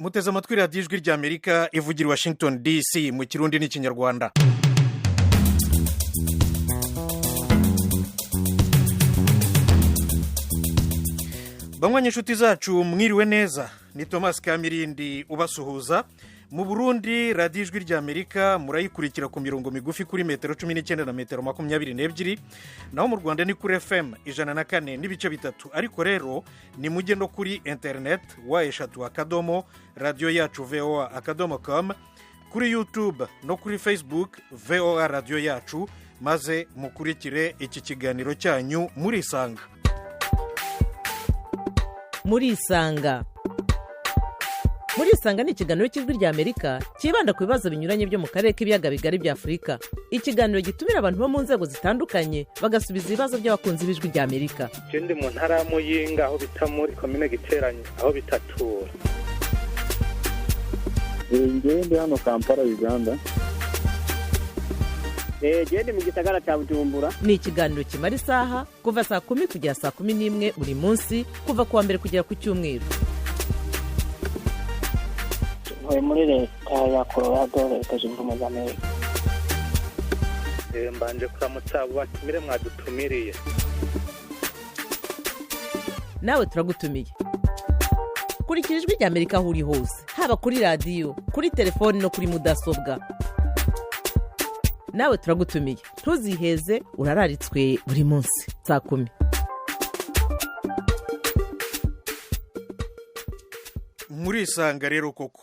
Muteze amatwi Radiyo Ijwi ry'Amerika ivugira i Washington DC mu Kirundi n'Ikinyarwanda. Banywanyi, inshuti zacu, mwiriwe neza. Ni Thomas Kamirindi ubasuhuza. Mu Burundi, Radiyo Ijwi ry'Amerika murayikurikira ku mirongo migufi kuri metero 19 na metero 22. Naho mu Rwanda ni kuri FM 104.3. Ariko rero ni mujye no kuri interineti, www.radiyoyacuvoa.com, kuri YouTube no kuri Facebook, VOA Radiyo Yacu, maze mukurikire iki kiganiro cyanyu Murisanga. Murisanga. Murisanga ni ikiganiro cy'Ijwi ry'Amerika cyibanda ku bibazo binyuranye byo mu karere k'Ibiyaga Bigari bya Afurika. Ikiganiro gitumira abantu bo mu nzego zitandukanye, bagasubiza ibibazo by'abakunzi b'Ijwi ry'Amerika. Je ndi mu ntara ya Muyinga, aho bita muri komine Giteranyi, aho bitatura. Ngewe ndi hano Kampala, Uganda. Gende mu gisagara cya Bujumbura. Ni ikiganiro kimara isaha, kuva saa 10 kugera saa 11 buri munsi, kuva ku wa mbere kugera ku cyumweru. Ntuye muri Leta ya Colorado, Leta Zunze Ubumwe za Amerika. Mbanje kuramutsa abo batumire mwadutumiriye. Nawe turagutumiye. Kurikira Ijwi ry'Amerika aho uri hose, haba kuri radiyo, kuri telefoni no kuri mudasobwa. Nawe turagutumiye, ntuziheze, urararitswe buri munsi saa 10. Murisanga rero koko.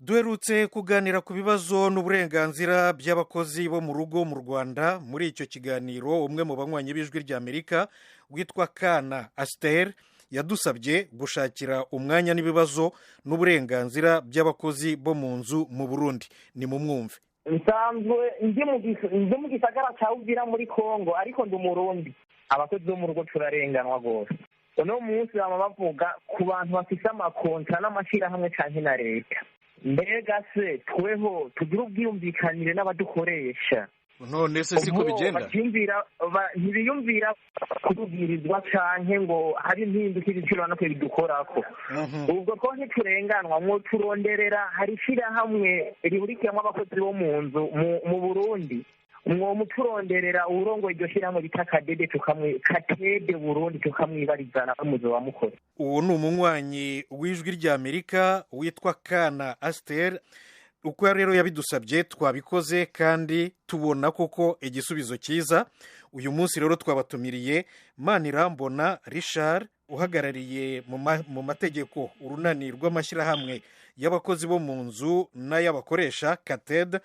Duherutse kuganira ku bibazo n'uburenganzira by'abakozi bo mu rugo mu Rwanda. Muri icyo kiganiro, umwe mu banywanyi b'Ijwi ry'Amerika witwa Kana Asiteri yadusabye gushakira umwanya n'ibibazo n'uburenganzira by'abakozi bo mu nzu mu Burundi. Ni mu mwumve. Nsanzwe ndi mu gisagara cya Uvira muri Kongo, ariko ndi Umurundi. Abakozi bo mu rugo turarenganwa rwose. Uno munsi baba bavuga ku bantu bafise amakontra n'amashyirahamwe canke na leta. Mbega se tweho tugira ubwiyumvikanire n'abadukoresha? None se siko bigenda? Ntibiyumvira kutubwirizwa canke ngo hari impinduka ibiciro no bidukorako. Ubwo two ntiturenganwa? Mwo turonderera hari ishirahamwe rihurikiyamwo abakozi bo mu nzu mu Burundi, mwo muturonderera uwurongoye iryo shirahamwe bita Kadede, tukamwe Katede Burundi, tukamwibarizana muzo wamukora. Uwo ni umunywanyi w'Ijwi ry'Amerika witwa Kana Asiteri. Uko rero yabidusabye twabikoze, kandi tubona koko igisubizo cyiza. Uyu munsi rero twabatumiriye Manirambona Richard, uhagarariye mu mategeko urunani rw'amashyirahamwe y'abakozi bo mu nzu n'ay'abakoresha, KATED,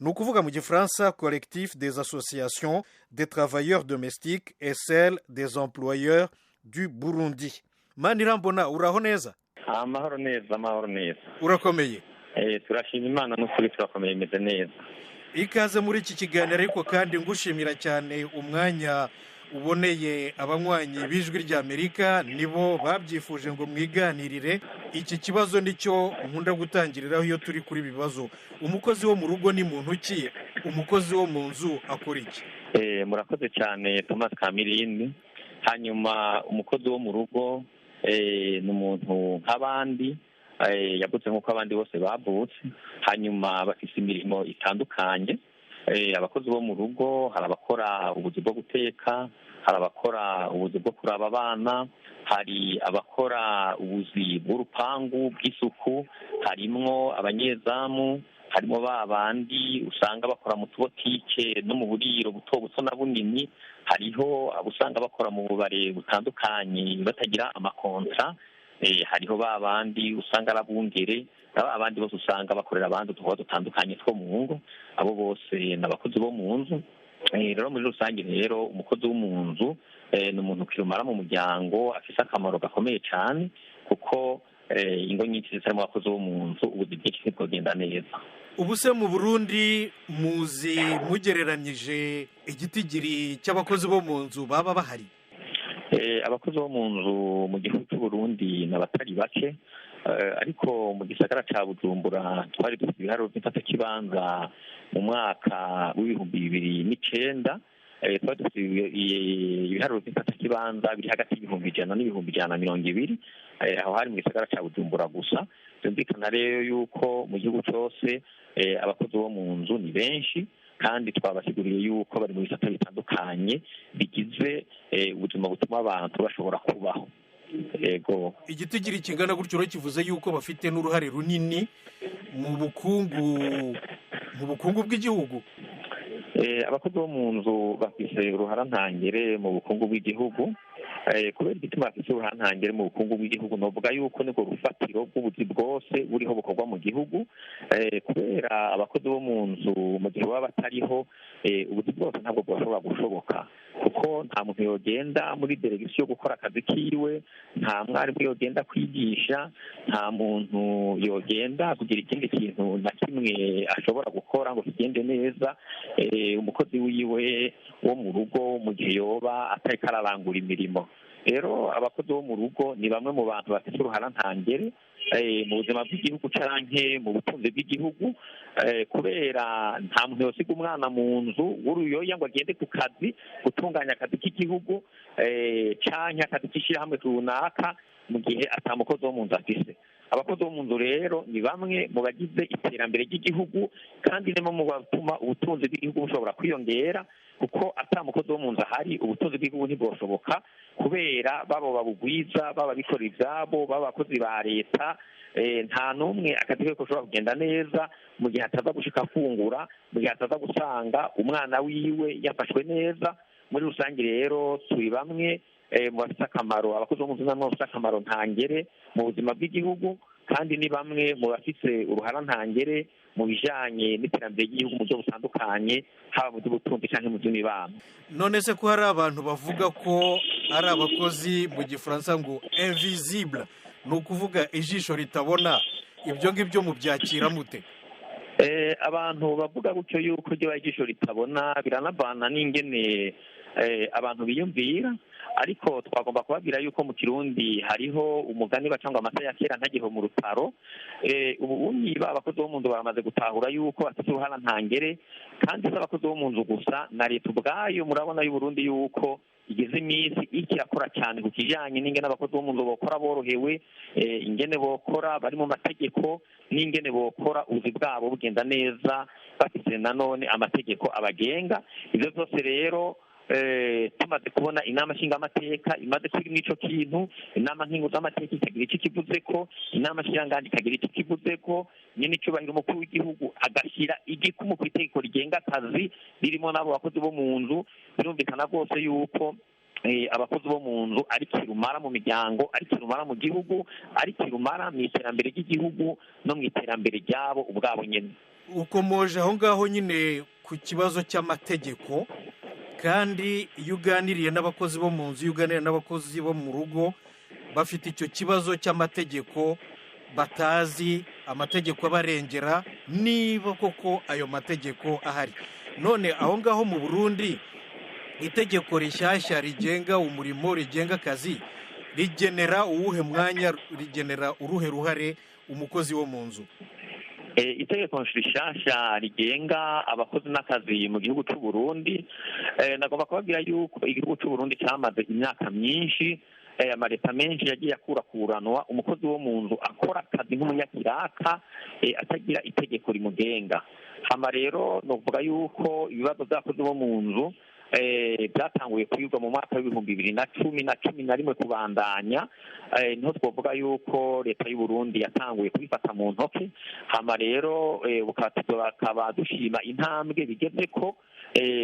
ni ukuvuga mu Gifaransa Collectif des associations des travailleurs domestiques et celles des employeurs du Burundi. Manirambona, uraho neza? Amahoro neza, amahoro neza. Urakomeye? Turashima Imana n'ukuri, turakomeye, imeze neza. Ikaze muri iki kiganiro. Ariko kandi ngushimira cyane umwanya uboneye abanywanyi b'Ijwi ry'Amerika. Nibo babyifuje ngo mwiganirire iki kibazo. Nicyo nkunda gutangiriraho iyo turi kuri ibi bibazo. Umukozi wo mu rugo ni muntu ki? Umukozi wo mu nzu akora iki? Murakoze cyane, Thomas Kamirindi. Hanyuma umukozi wo mu rugo ni umuntu nk'abandi, yavutse nk'uko abandi bose bavutse. Hanyuma bafite imirimo itandukanye. Abakozi bo mu rugo, hari abakora ubuzi bwo guteka, hari abakora ubuzi bwo kuraba abana, hari abakora ubuzi bw'urupangu, bw'isuku, harimwo abanyezamu, harimo ba bandi usanga bakora mu tubotike no mu buriro buto buto na bunini, hariho abo usanga bakora mu bubare butandukanye batagira amakontra, hariho ba bandi usanga ari abungere, abandi bose usanga bakorera abandi udukorwa dutandukanye two mu ngo. Abo bose ni abakozi bo mu nzu. Rero muri rusange rero, umukozi wo mu nzu ni umuntu kirumara mu muryango, afise akamaro gakomeye cyane, kuko ingo nyinshi zitarimo abakozi bo mu nzu, ubuzi bwinshi ntibwogenda neza. Ubu se mu Burundi muzi mugereranyije igitigiri cy'abakozi bo mu nzu baba bahari? Abakozi bo mu nzu mu gihugu cy'u Burundi ni abatari bake, ariko mu gisagara cya Bujumbura twari dufite ibiharuro by'imfatakibanza mu mwaka w'2009. Twari dufite ibiharuro by'imfatakibanza biri hagati y'100,000 n'120,000. Aho hari mu gisagara ca Bujumbura gusa. Byumvikana rero yuko mu gihugu cose abakozi bo mu nzu ni benshi, kandi twabasiguriye yuko bari mu bisata bitandukanye bigize ubuzima butuma abantu bashobora kubaho. Yego, igitigiri kingana gutyo rero kivuze yuko bafite n'uruhare runini mu bukungu bw'igihugu. Abakozi bo mu nzu bafise uruhara ntangere mu bukungu bw'igihugu. Kubera igituma bafise uruhara ntangere mu bukungu bw'igihugu, novuga yuko nibwo rufatiro rw'ubuzi bwose buriho bukorwa mu gihugu. Kubera abakozi bo mu nzu mu gihe baba batariho, ubuzi bwose ntabwo bwashobora gushoboka, kuko nta muntu yogenda muri delegisiyo gukora akazi kiwe, nta mwarimu yogenda kwigisha, nta muntu yogenda kugira ikindi kintu na kimwe ashobora gukora ngo kigende neza umukozi wiwe wo mu rugo mu gihe yoba atariko ararangura imirimo. Rero abakozi bo mu rugo ni bamwe mu bantu bafite uruhara ntangere mu buzima bw'igihugu canke mu butunzi bw'igihugu, kubera nta muntu yosiga umwana mu nzu w'uruyoya ngo agende ku kazi gutunganya akazi k'igihugu canke akazi k'ishirahamwe runaka mu gihe ata mukozi wo mu nzu afise. Abakozi bo mu nzu rero ni bamwe mu bagize iterambere ry'igihugu, kandi ni mu batuma ubutunzi bw'igihugu bushobora kwiyongera, kuko ata mukozi wo mu nzu ahari ubutunzi bw'igihugu ntibwoshoboka, kubera baba babugwiza, baba bikora ivyabo, baba abakozi ba leta, nta n'umwe akazi ke koshobora kugenda neza mu gihe ataza gushika afungura, mu gihe ataza gusanga umwana wiwe yafashwe neza. Muri rusange rero turi bamwe mu bafite akamaro, abakozi bo mu nzu namwe bafite akamaro ntangere mu buzima bw'igihugu, kandi ni bamwe mu bafite uruhara ntangere mu bijanye n'iterambere ry'igihugu mu buryo butandukanye, haba mu by'ubutunzi canke mu by'imibano. None se ko hari abantu bavuga ko ari abakozi mu gifaransa ngo invisible, ni ukuvuga ijisho ritabona, ibyo ngibyo mubyakira mute? Abantu bavuga gutyo yuko ryo ijisho ritabona biranavana n'ingene abantu biyumvira, ariko twagomba kubabwira yuko mu Kirundi hariho umugani baca ngo amata ya kera ntagiho mu rutaro. Ubu niba abakozi bo mu nzu baramaze gutahura yuko bafite uruhara ntangere, kandi si abakozi bo mu nzu gusa, na leta ubwayo murabona y'u Burundi yuko igeze iminsi ikirakora cyane ku kijanye n'ingene abakozi bo mu nzu bokora borohewe, ingene bokora bari mu mategeko, n'ingene bokora ubuzi bwabo bugenda neza bafite nanone amategeko abagenga. Ivyo vyose rero tumaze kubona inama nshingamateka imaze kwiga mw'ico kintu, inama nkenguzamateka ikagira ico ikivuzeko, inama nshikiranganji ikagira ico ikivuzeko, nyene icubahiro umukuru w'igihugu agashyira igikumu kw'itegeko rigenga akazi ririmo n'abo bakozi bo mu nzu, birumvikana rwose yuko abakozi bo mu nzu ari kirumara mu miryango, ari kirumara mu gihugu, ari kirumara mu iterambere ry'igihugu no mu iterambere ryabo ubwabo nyene. Ukomoje aho ngaho nyine ku kibazo cy'amategeko, kandi iyo uganiriye n'abakozi bo mu nzu, iyo uganiriye n'abakozi bo mu rugo, bafite icyo kibazo cy'amategeko, batazi amategeko abarengera niba koko ayo mategeko ahari. None aho ngaho mu Burundi itegeko rishyashya rigenga umurimo, rigenga akazi, rigenera uwuhe mwanya, rigenera uruhe ruhare umukozi wo mu nzu? Itegeko rishasha rigenga abakozi n'akazi mu gihugu cy'u Burundi, nagomba kubabwira yuko igihugu cy'u Burundi cyamaze imyaka myinshi, amaleta menshi yagiye akurakuranwa umukozi wo mu nzu akora akazi nk'umunyakiraka atagira itegeko rimugenga. Hama rero novuga yuko ibibazo by'abakozi bo mu nzu byatanguye kwigwa mu mwaka w'2010 na 11 kubandanya, niho twovuga yuko leta y'u Burundi yatanguye kubifata mu ntoke. Hama rero bakaba dushima intambwe bigeze ko,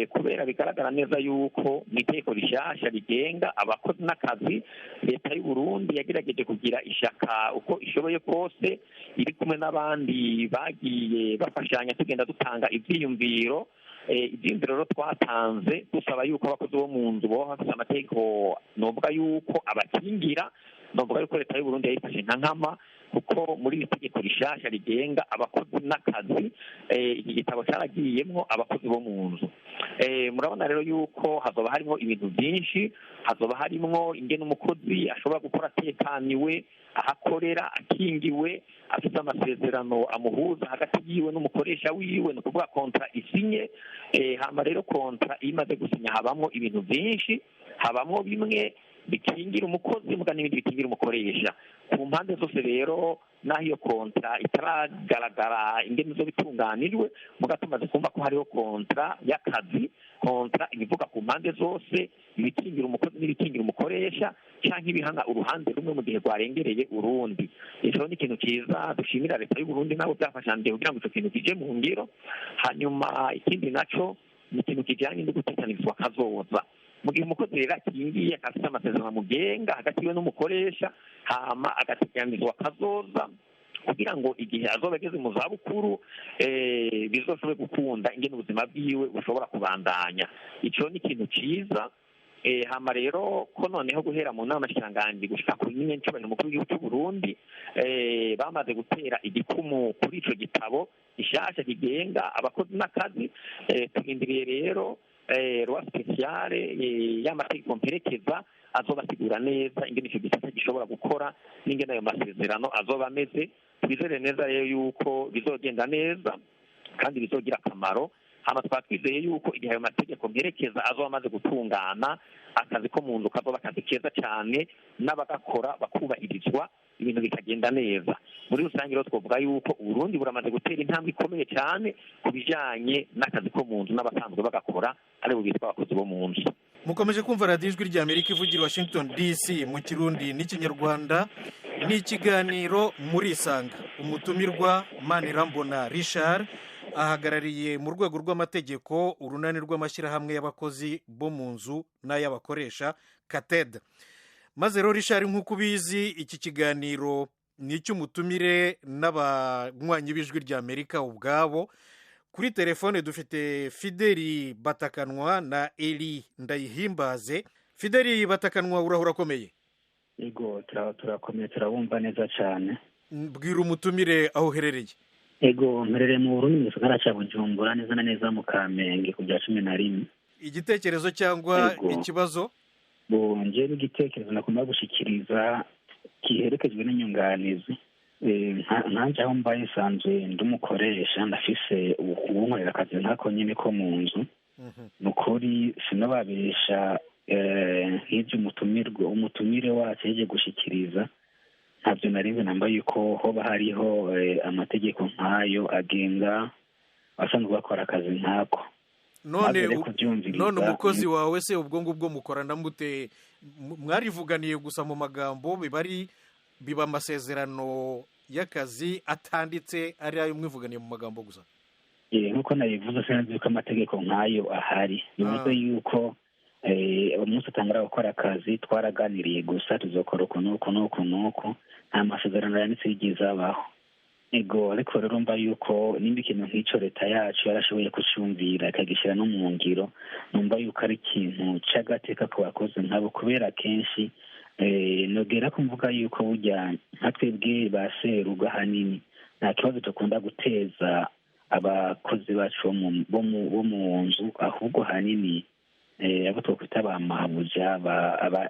kubera bigaragara neza yuko mu itegeko rishasha rigenga abakozi n'akazi leta y'u Burundi yagerageje kugira ishaka uko ishoboye kose, iri kumwe n'abandi bagiye bafashanya tugenda dutanga ivyiyumviro. Ivyiyumviro rero twatanze dusaba yuko abakozi bo mu nzu boba bafise amategeko novuga yuko abakingira, novuga yuko leta y'u Burundi yayifashe nka nkama, kuko muri iri tegeko rishasha rigenga abakozi n'akazi iki gitabo caragiyemwo abakozi bo mu nzu. Murabona rero yuko hazoba harimwo ibintu byinshi, hazoba harimwo ingene umukozi ashobora gukora atekaniwe, ahakorera akingiwe, afite amasezerano amuhuza hagati yiwe n'umukoresha wiwe, ni ukuvuga kontra isinye. Hama rero kontra iyo imaze gusinya habamwo ibintu byinshi, habamwo bimwe Bikingira umukozi muga n'ibindi bikingira umukoresha ku mpande zose. Rero n'aho iyo contrat itaragaragara ingene zo bitunganijwe, muga tumaze kumva ko hariho contrat y'akazi, contrat ibivuga ku mpande zose ibikingira umukozi n'ibikingira umukoresha, canke ibihana uruhande rumwe mu gihe rwarengereye urundi. Ico ni ikintu ciza dushimira leta y'u Burundi nabo byafashanije kugira ngo ico kintu kije mu ngiro. Hanyuma ikindi naco ni ikintu kijanye no gutekanirizwa kazoza. Mu gihe umukozi rero akingiye, akafite amasezerano amugenga hagati yiwe n'umukoresha, hama agateganirizwa kazoza kugira ngo igihe azoba ageze mu zabukuru bizoshobore gukunda ingene ubuzima bwiwe bushobora kubandanya, ico ni ikintu ciza. Hama rero ko noneho guhera mu nama nshikiranganji gushika ku nyene ncubahiro umukuru w'igihugu c'u Burundi bamaze gutera igikumu kuri ico gitabo gishasha kigenga abakozi n'akazi, turindiriye rero loi spéciale y'amategeko mperekeza azobasigura neza ingene ico gisata gishobora gukora n'ingene ayo masezerano azoba ameze. Twizere neza rero yuko bizogenda neza kandi bizogira akamaro. Hama twaba twizeye yuko igihe ayo mategeko mperekeza azoba amaze gutungana, akazi ko mu nzu kazoba akazi keza cyane, n'abagakora bakubahirizwa, ibintu bikagenda neza. Muri rusange rero twavuga yuko Uburundi buramaze gutera intambwe ikomeye cyane ku bijanye n'akazi ko mu nzu n'abasanzwe bagakora, aribo bitwa abakozi bo mu nzu. Mukomeje kumva radiyo Ijwi rya Amerika ivugira Washington DC mu Kirundi n'Ikinyarwanda. Ni ikiganiro Murisanga. Umutumirwa Manirambona Richard ahagarariye mu rwego rw'amategeko urunani rw'amashyirahamwe y'abakozi bo mu nzu n'ay'abakoresha, KATED. Maze rero Richard, nk'uko ubizi, iki kiganiro ni icy'umutumire n'abanywanyi b'Ijwi rya Amerika ubwabo. Kuri telefone dufite Fideli Batakanwa na Eli Ndayihimbaze. Fideli Batakanwa, urahura akomeye? Yego, turakomeye, turabumva neza cyane. Bwira umutumire aho uherereye. Ego, mperereye mu Burundi, mu gisagara cya Bujumbura, neza na neza mu Kamenge ku bya 11. Igitekerezo cyangwa ikibazo? Bonje n'igitekerezo nakunda gushikiriza giherekejwe n'inyunganizi. Nkanje aho mbaye nsanzwe ndi umukoresha, ndafise uwunkorera akazi nkako nyine ko mu nzu. Ni ukuri sinababesha, nk'ibyo umutumirwa, umutumire wacu yaje gushikiriza, ntabyo narinzi namba yuko hoba hariho amategeko nk'ayo agenga abasanzwe bakora akazi nk'ako. None umukozi wawe se ubwo ngubwo mukorana mute? Mwarivuganiye gusa mu magambo, biba ari biba amasezerano y'akazi atanditse, ari ayo mwivuganiye mu magambo gusa? Nk'uko nabivuze, sinzi ko amategeko nk'ayo ahari. Bivuze yuko umunsi utangura gukora akazi twaraganiriye gusa, tuzokora uku n'uku n'uku n'uku, nta masezerano yanditse yigeze abaho. Ego, ariko rero mba yuko nimba ikintu nk'icyo leta yacu yarashoboye kucumvira ikagishyira no mu ngiro, numva yuko ari ikintu cy'agateka ku bakozi nkabo, kubera kenshi nogera ko mvuga yuko burya nka twebwe ba serugo ahanini nta kibazo dukunda guteza abakozi bacu bo mu nzu, ahubwo ahanini abo twakwita ba mabuja,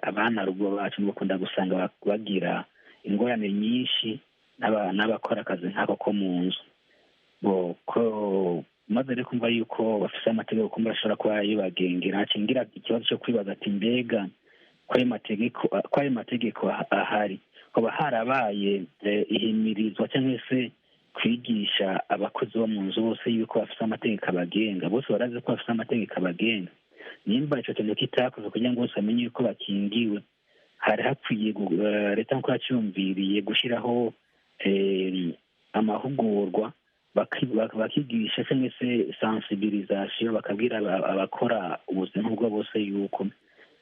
abana rugo bacu, bakunda gusanga bagira ingorane nyinshi n'abakora akazi nk'ako ko mu nzu. Ko maze rero kumva yuko bafise amategeko kumva bashobora kuba yibagengera, ngira ikibazo cyo kwibaza ati: mbega ko ayo mategeko ahari, hoba harabaye ihimirizwa cyangwa se kwigisha abakozi bo mu nzu bose yuko bafise amategeko abagenga? Bose barazi ko bafise amategeko abagenga? Nimba ico kintu kitakozwe kugira ngo bose bamenye yuko bakingiwe, hari hakwiye leta nkuko yacyumviriye gushyiraho amahugurwa, bakigisha cyangwa se sensibilisation, bakabwira abakora ubuzima bwo bose yuko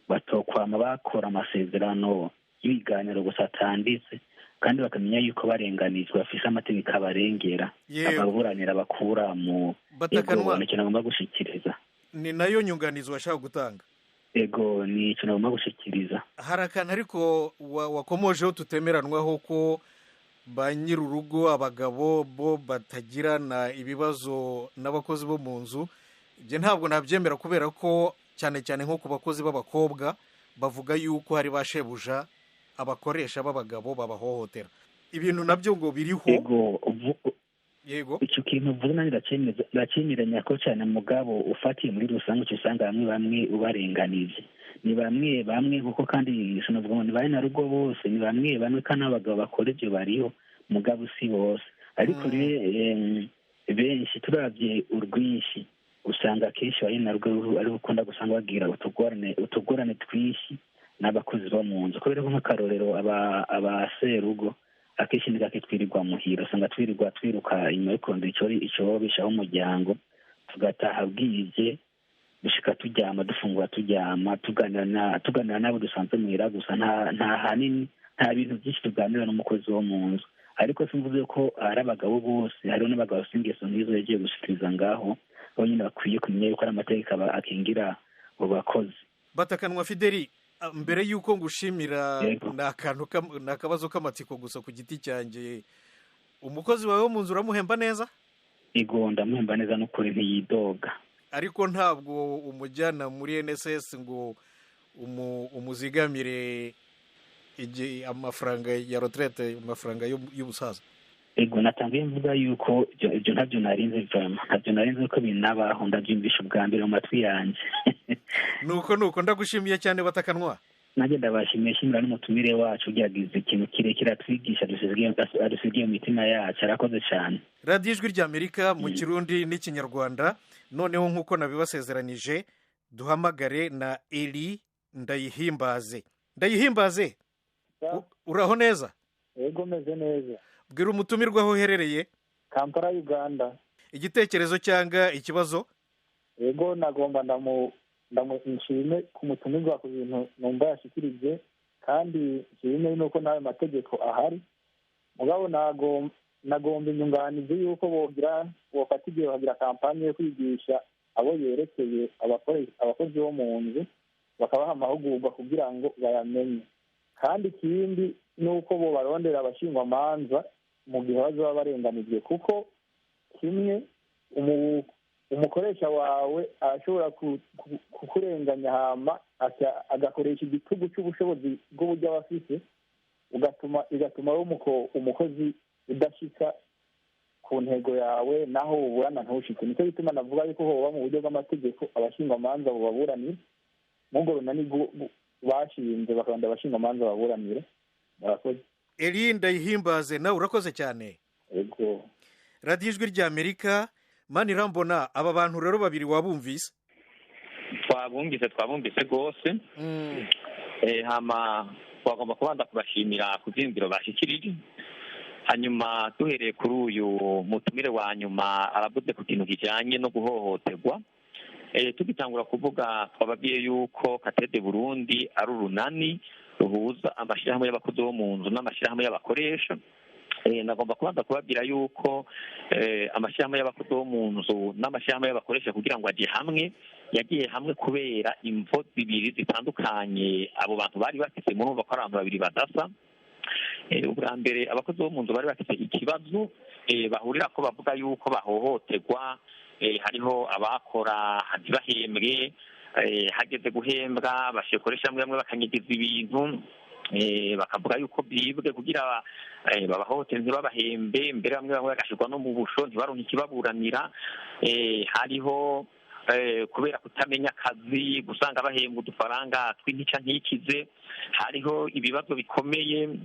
batokwama bakora amasezerano y'ibiganiro gusa atanditse, kandi bakamenya yuko barenganijwe bafise amategeko abarengera, ababuranira bakura mu Batakanwa. Ego, ikintu agomba gushikiriza. Ni nayo nyunganizi washaka gutanga? Ego, ni ikintu agomba gushikiriza. Hari akantu ariko wakomojeho tutemeranwaho, ko ba nyir'urugo abagabo bo batagirana ibibazo n'abakozi bo mu nzu. Ibyo ntabwo nabyemera, kubera ko cyane cyane nko ku bakozi b'abakobwa bavuga yuko hari ba shebuja, abakoresha b'abagabo, babahohotera. Ibintu nabyo ngo biriho. Ego. Yego. Icyo kintu uvuze nanjye ndacyemeranya ko cyane, mugabo ufatiye muri rusange uca usanga bamwe bamwe ubarenganije. Ni bamwe bamwe kuko kandi sinavuga ngo ni ba nyarugo bose, ni bamwe bamwe kandi abagabo bakora ibyo bariho, mugabo si bose. Ariko benshi turabye urwinshi usanga akenshi ba nyarugo ari ukunda gusanga bagira utugorane twinshi n'abakozi bo mu nzu, kubera ko nk'akarorero abaserugo akenshi ni gake twirirwa muhira, usanga twirirwa twiruka inyuma yo kurondera icyo umuryango, tugataha bwije dushika turyama, dufungura turyama, tuganira n'abo dusanzwe muhira gusa. Nta hanini nta bintu byinshi tuganira n'umukozi wo mu nzu. Ariko simvuze ko ari abagabo bose, hariho n'abagabo bafite ingeso nk'izo yagiye gushikiriza ngaho, bo nyine bakwiye kumenya yuko ari amategeko akingira abo bakozi. Batakanwa Fideli, mbere y'uko ngushimira, ni akabazo k'amatsiko gusa ku giti cyanjye. Umukozi wawe wo mu nzu uramuhemba neza? Ego, ndamuhemba neza n'ukuri, ntiyidoga. Ariko ntabwo umujyana muri NSS ngo umuzigamire amafaranga ya retraite, amafaranga y'ubusaza? Ego, natangiye mvuga yuko ibyo ntabyo narinze, ntabyo narinze ko binabaho, ndabyumvisha ubwa mbere mu matwi yanjye. Nuko ndagushimiye cyane, Batakanwa. Nanjye ndabashimiye, shimira n'umutumire wacu ugize ikintu kirekire atwigisha, adusigiye mu mitima yacu, arakoze cyane. Radiyo Ijwi ry'Amerika mu Kirundi n'Ikinyarwanda. Noneho nk'uko nabibasezeranije, duhamagare na Eli Ndayihimbaze. Ndayihimbaze, uraho neza? Yego, meze neza. Bwira umutumirwa aho uherereye. Kampala, Uganda. Igitekerezo cyangwa ikibazo? Yego, nagomba nshime ku mutumirwa ku bintu numva yashikirije, kandi nshime nuko n'ayo mategeko ahari. Mugabo nagomba inyunganizi y'uko bofata igihe bagira kampani yo kwigisha abo yerekeye, abakozi bo mu nzu, bakabaha amahugurwa kugira ngo bayamenye. Kandi ikindi ni uko bo barondera abashingwamanza mu gihe bazaba barenganijwe, kuko kimwe umukoresha wawe arashobora kukurenganya hama agakoresha igitugu cy'ubushobozi bw'uburyo aba afise, bigatuma umukozi udashika ku ntego yawe, naho uburana ntushike. Nicyo gituma navuga yuko hoba mu buryo bw'amategeko abashingwamanza bubaburanira, n'ubwo runani bashinze bakabanda abashingwamanza baburanira. Murakoze. Eli Ndayihimbaze, nawe urakoze cyane. Yego. Radiyo Ijwi ry'Amerika. Manirambona, aba bantu rero babiri wabumvise? Twabumvise rwose. Hama twagomba kubanza kubashimira ku byiyumviro bashyikirije. Hanyuma duhereye kuri uyu mutumire wa nyuma, aravuze ku kintu kijyanye no guhohoterwa. Tugitangura kuvuga twababwiye yuko Katede Burundi ari urunani ruhuza amashyirahamwe y'abakozi bo mu nzu n'amashyirahamwe y'abakoresha. Nagomba kubanza kubabwira yuko amashyirahamwe y'abakozi bo mu nzu n'amashyirahamwe y'abakoresha kugira ngo ajye hamwe, yagiye hamwe kubera imvo zibiri zitandukanye abo bantu bari bafite. Murumva ko ari abantu babiri badasa. Ubwa mbere, abakozi bo mu nzu bari bafite ikibazo bahurira ko bavuga yuko bahohoterwa. Hariho abakora ntibahembwe, hageze guhembwa bashekoresha bamwe bakanyigiza ibintu, bakavuga yuko byibwe kugira babahohotere ntibabahembe, mbere bamwe bagashyirwa no mu busho ntibaronke ikibaburanira. Hariho kubera kutamenya akazi, gusanga bahembwa udufaranga tw'intica ntikize. Hariho ibibazo bikomeye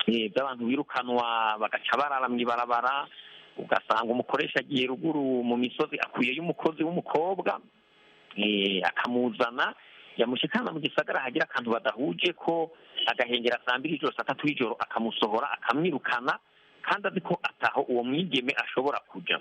by'abantu birukanwa bagaca barara mu ibarabara, ugasanga umukoresha agiye ruguru mu misozi akuyeyo umukozi w'umukobwa, akamuzana, yamushikana mu gisagara hagira akantu badahuje ko agahengera saa 2 y'ijoro, saa 3 y'ijoro, akamusohora akamwirukana, kandi azi ko ataho uwo mwigeme ashobora kuja.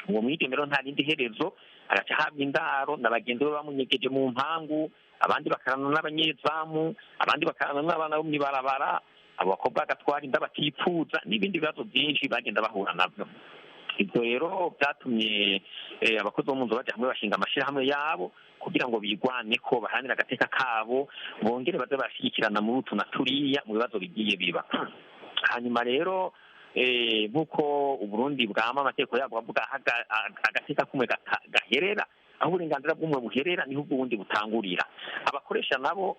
Uwo mwigeme rero nta rindi herezo, agaca ahabwa indaro na bagenzi be bamunyegeje mu mpangu, abandi bakarana n'abanyezamu, abandi bakarana n'abana bo mw'ibarabara, abo bakobwa bagatwara inda batipfuza, n'ibindi bibazo byinshi bagenda bahura nabyo. Ibyo rero byatumye abakozi bo mu nzu bajya hamwe bashinga amashyirahamwe yabo kugira ngo bigwane ko baharanire agateka kabo, bongere baze bashyigikirana muri utu na turiya mu bibazo bigiye biba. Hanyuma rero nk'uko Uburundi bwama amategeko yabwo avuga agateka kumwe gaherera, aho uburenganzira bw'umwe buherera niho ubw'ubundi butangurira. Abakoresha nabo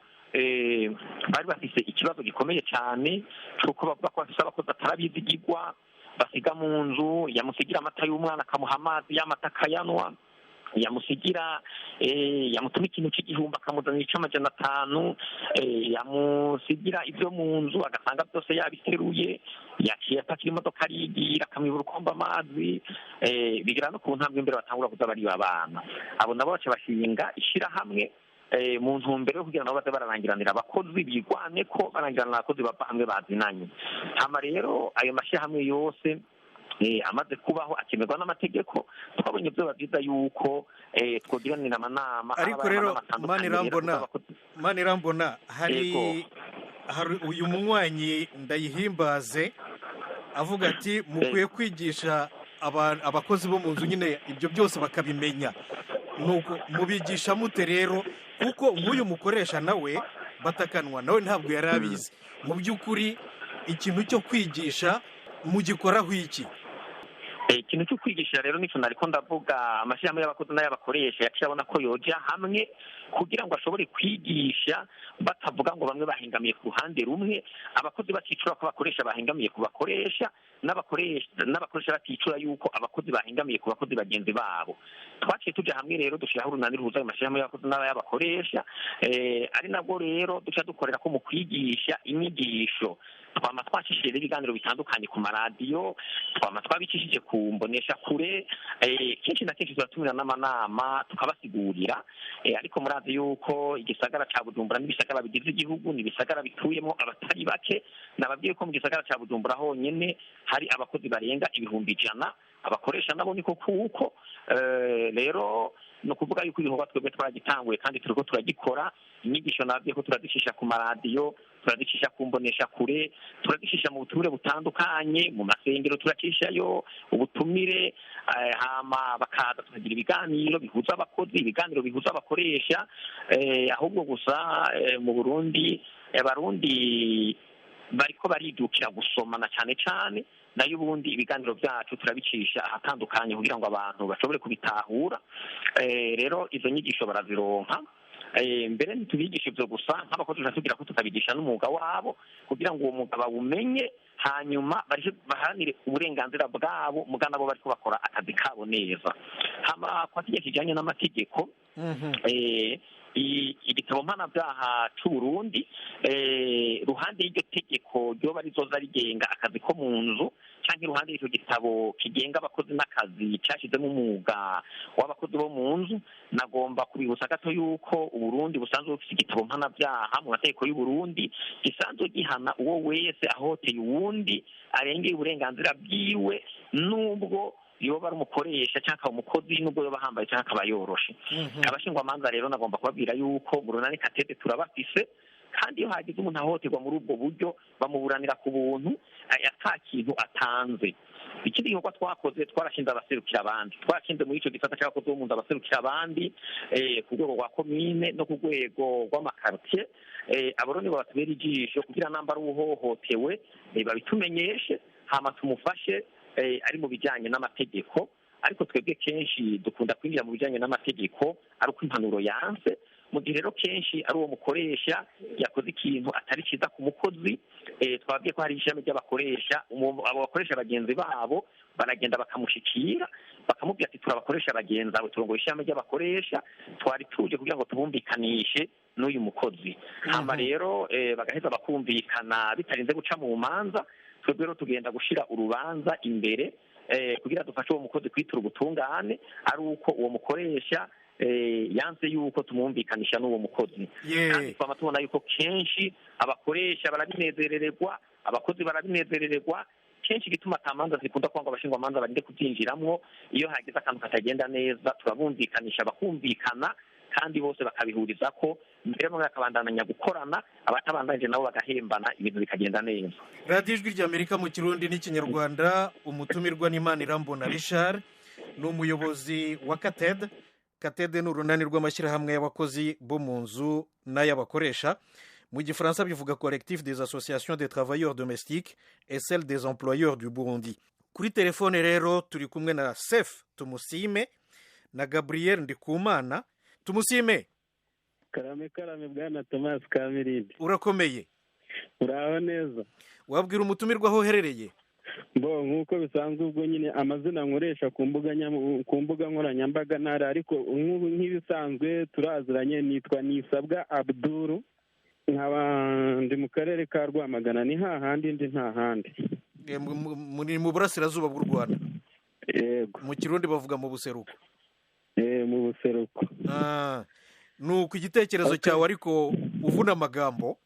bari bafise ikibazo gikomeye cyane cy'uko bavuga ko bafise abakozi batarabizigirwa, basiga mu nzu, yamusigira amata y'umwana akamuha amazi y'amata akayanwa, Yamusigira, yamutuma ikintu cy'igihumbi akamuzanira icy'amajana 5, yamusigira ibyo mu nzu agasanga byose yabiteruye, yaciye atakira imodoka arigira, akamwibura ukomba amazi, bigera no ku ntambwe imbere batangura kuza bariba abana. Abo nabo baca bashinga ishyirahamwe mu ntumbero yo kugira nabo baze bararangiranira abakozi, bigwane ko barangiranira abakozi bava hamwe bazinanye. Hama rero ayo mashyirahamwe yose amaze kubaho akemerwa n'amategeko, twabonye byo byiza yuko twogiranira amanama. Ariko rero Manirambona, hari uyu munywanyi Ndayihimbaze avuga ati mukwiye kwigisha abakozi bo mu nzu nyine ibyo byose bakabimenya. Nuko mubigisha mute rero? Kuko nk'uyu mukoresha nawe batakanwa nawe ntabwo yari abizi. Mu by'ukuri ikintu cyo kwigisha mugikoraho iki? Ikintu cyo kwigisha rero nicyo nariko ndavuga. Amashyirahamwe y'abakozi n'ay'abakoresha yaciye abona ko yoja hamwe kugira ngo ashobore kwigisha, batavuga ngo bamwe bahengamiye ku ruhande rumwe, abakozi baticura ko abakoresha bahengamiye ku bakoresha, n'abakoresha baticura yuko abakozi bahengamiye ku bakozi bagenzi babo. Twaciye tuja hamwe rero, dushyiraho urunani ruhuza ayo mashyirahamwe y'abakozi n'ay'abakoresha, ari nabwo rero duca dukorera ko mu kwigisha inyigisho. Twama twacishije ibiganiro bitandukanye ku maradiyo, twama twabicishije ku mbonesha kure, kenshi na kenshi turatumira n'amanama tukabasigurira. Ariko murazi yuko igisagara ca Bujumbura n'ibisagara bigize igihugu ni ibisagara bituyemo abatari bake. Nababwiye ko mu gisagara ca Bujumbura honyene hari abakozi barenga 100,000, abakoresha nabo niko kuko. Rero ni ukuvuga yuko ibikorwa twebwe twaragitanguye kandi turiko turagikora. Inyigisho nababwiye ko turazicisha ku maradiyo, turazicisha ku mbonesha kure, turazicisha mu butumire butandukanye, mu masengero turacishayo ubutumire, hama bakaza tukagira ibiganiro bihuza abakozi, ibiganiro bihuza abakoresha. Ahubwo gusa mu Burundi abarundi bariko baridukira gusomana cyane cyane, nayo ubundi ibiganiro byacu turabicisha ahatandukanye kugira ngo abantu bashobore kubitahura. Rero izo nyigisho barazironka. Mbere ntitubigisha ibyo gusa nk'abakozi, tugira ko tukabigisha n'umwuga wabo kugira ngo uwo mwuga bawumenye, hanyuma baharanire uburenganzira bwabo muga nabo bariko bakora akazi kabo neza. Hama kwa kijya kijanye n'amategeko, igitabo mpanabyaha c'Uburundi, ruhande y'iryo tegeko ryoba rizoza rigenga akazi ko mu nzu, canke iruhande y'icyo gitabo kigenga abakozi n'akazi cashizemo umwuga w'abakozi bo mu nzu, nagomba kubibutsa gato yuko Uburundi busanzwe bufite igitabo mpanabyaha mu mategeko y'Uburundi gisanzwe gihana uwo wese ahoteye uwundi, arengeye uburenganzira bwiwe, nubwo yoba ari umukoresha cyangwa akaba umukozi, nubwo yoba ahambaye cyangwa akaba yoroshe. Abashingwamanza rero nagomba kubabwira yuko mu runani Katete turabafise, kandi iyo hagize umuntu ahohoterwa muri ubwo buryo bamuburanira ku buntu ata kintu atanze. Ikindi gikorwa twakoze, twarashinze abaserukira abandi, twarashinze muri ico gisata c'abakozi bo mu nzu abaserukira abandi ku rwego rwa komine no ku rwego rw'amakartier. Abo rero nibo batubera ijisho kugira namba ari uhohotewe babitumenyeshe, hama tumufashe ari mu bijanye n'amategeko. Ariko twebwe kenshi dukunda kwinjira mu bijanye n'amategeko ari uko impanuro yanse. Mu gihe rero kenshi ari uwo mukoresha yakoze ikintu atari cyiza ku mukozi, twababwiye ko hari ishami ry'abakoresha, abo bakoresha bagenzi babo baragenda bakamushikira bakamubwira ati turabakoresha bagenzi abo, turongoye ishami ry'abakoresha, twari tuje kugira ngo tubumvikanishe n'uyu mukozi. Hama rero bagaheza bakumvikana bitarinze guca mu manza. Twebwe rero tugenda gushira urubanza imbere kugira dufashe uwo mukozi kwitura ubutungane ari uko uwo mukoresha yanze yuko tumwumvikanisha n'uwo mukozi. Kandi twama tubona yuko kenshi abakoresha barabinezerererwa, abakozi barabinezerererwa. Kenshi igituma atamanza zikunda kuba ngo abashingwamanza barinde kubyinjiramwo, iyo hagize akantu katagenda neza turabumvikanisha bakumvikana, kandi bose bakabihuriza ko mbere bamwe bakabandanya gukorana, abatabandanije nabo bagahembana, ibintu bikagenda neza. Radiyo Ijwi ry'Amerika mu Kirundi n'Ikinyarwanda. Umutumirwa n'Imanirambona Richard, ni umuyobozi wa Kated. Kated ni urunani rw'amashyirahamwe y'abakozi bo mu nzu n'ay'abakoresha. Mu gifaransa bivuga Collectif des associations des travailleurs domestiques et celle des employeurs du Burundi. Kuri telefone rero turi kumwe na Sef Tumusime na Gabriel Ndikumana. Tumusime. Karame karame, bwana Thomas Kamirindi. Urakomeye? Uraho neza. Wabwira umutumirwa aho uherereye? Bo, nk'uko bisanzwe, ubwo nyine amazina nkoresha ku mbuga nkoranyambaga ntari, ariko nk'ibisanzwe turaziranye, nitwa Nisabwa Abduru, nkaba ndi mu karere ka Rwamagana. Ni hahandi ndi, nta handi. Ni mu burasirazuba bw'u Rwanda. Yego. Mu Kirundi bavuga mu buseruko. Mu buseruko. Ni uku, igitekerezo cyawe, ariko uvuna amagambo.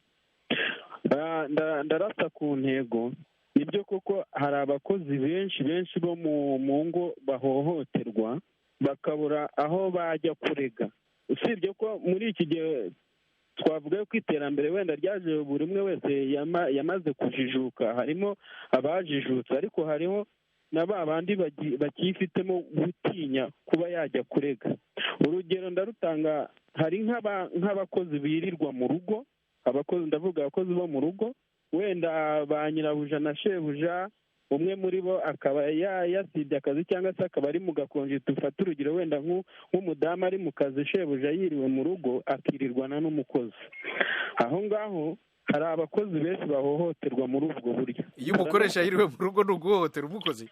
Ndarasa ku ntego. Nibyo koko, hari abakozi benshi benshi bo mu ngo bahohoterwa, bakabura aho bajya kurega. Usibye ko muri iki gihe twavuga ko iterambere wenda ryaje, buri umwe wese yamaze kujijuka. Harimo abajijutse, ariko hariho na ba bandi bakifitemo gutinya kuba yajya kurega. Urugero ndarutanga, hari nk'abakozi birirwa mu rugo, abakozi, ndavuga abakozi bo mu rugo, wenda ba nyirabuja na shebuja, umwe muri bo akaba yasibye akazi cyangwa se akaba ari mu gakonji. Dufate urugero wenda nk'umudamu ari mu kazi, shebuja yiriwe mu rugo, akirirwana n'umukozi aho ngaho. Hari abakozi benshi bahohoterwa muri ubwo buryo. Iyo umukoresha yiriwe mu rugo, ni uguhohotera umukozi?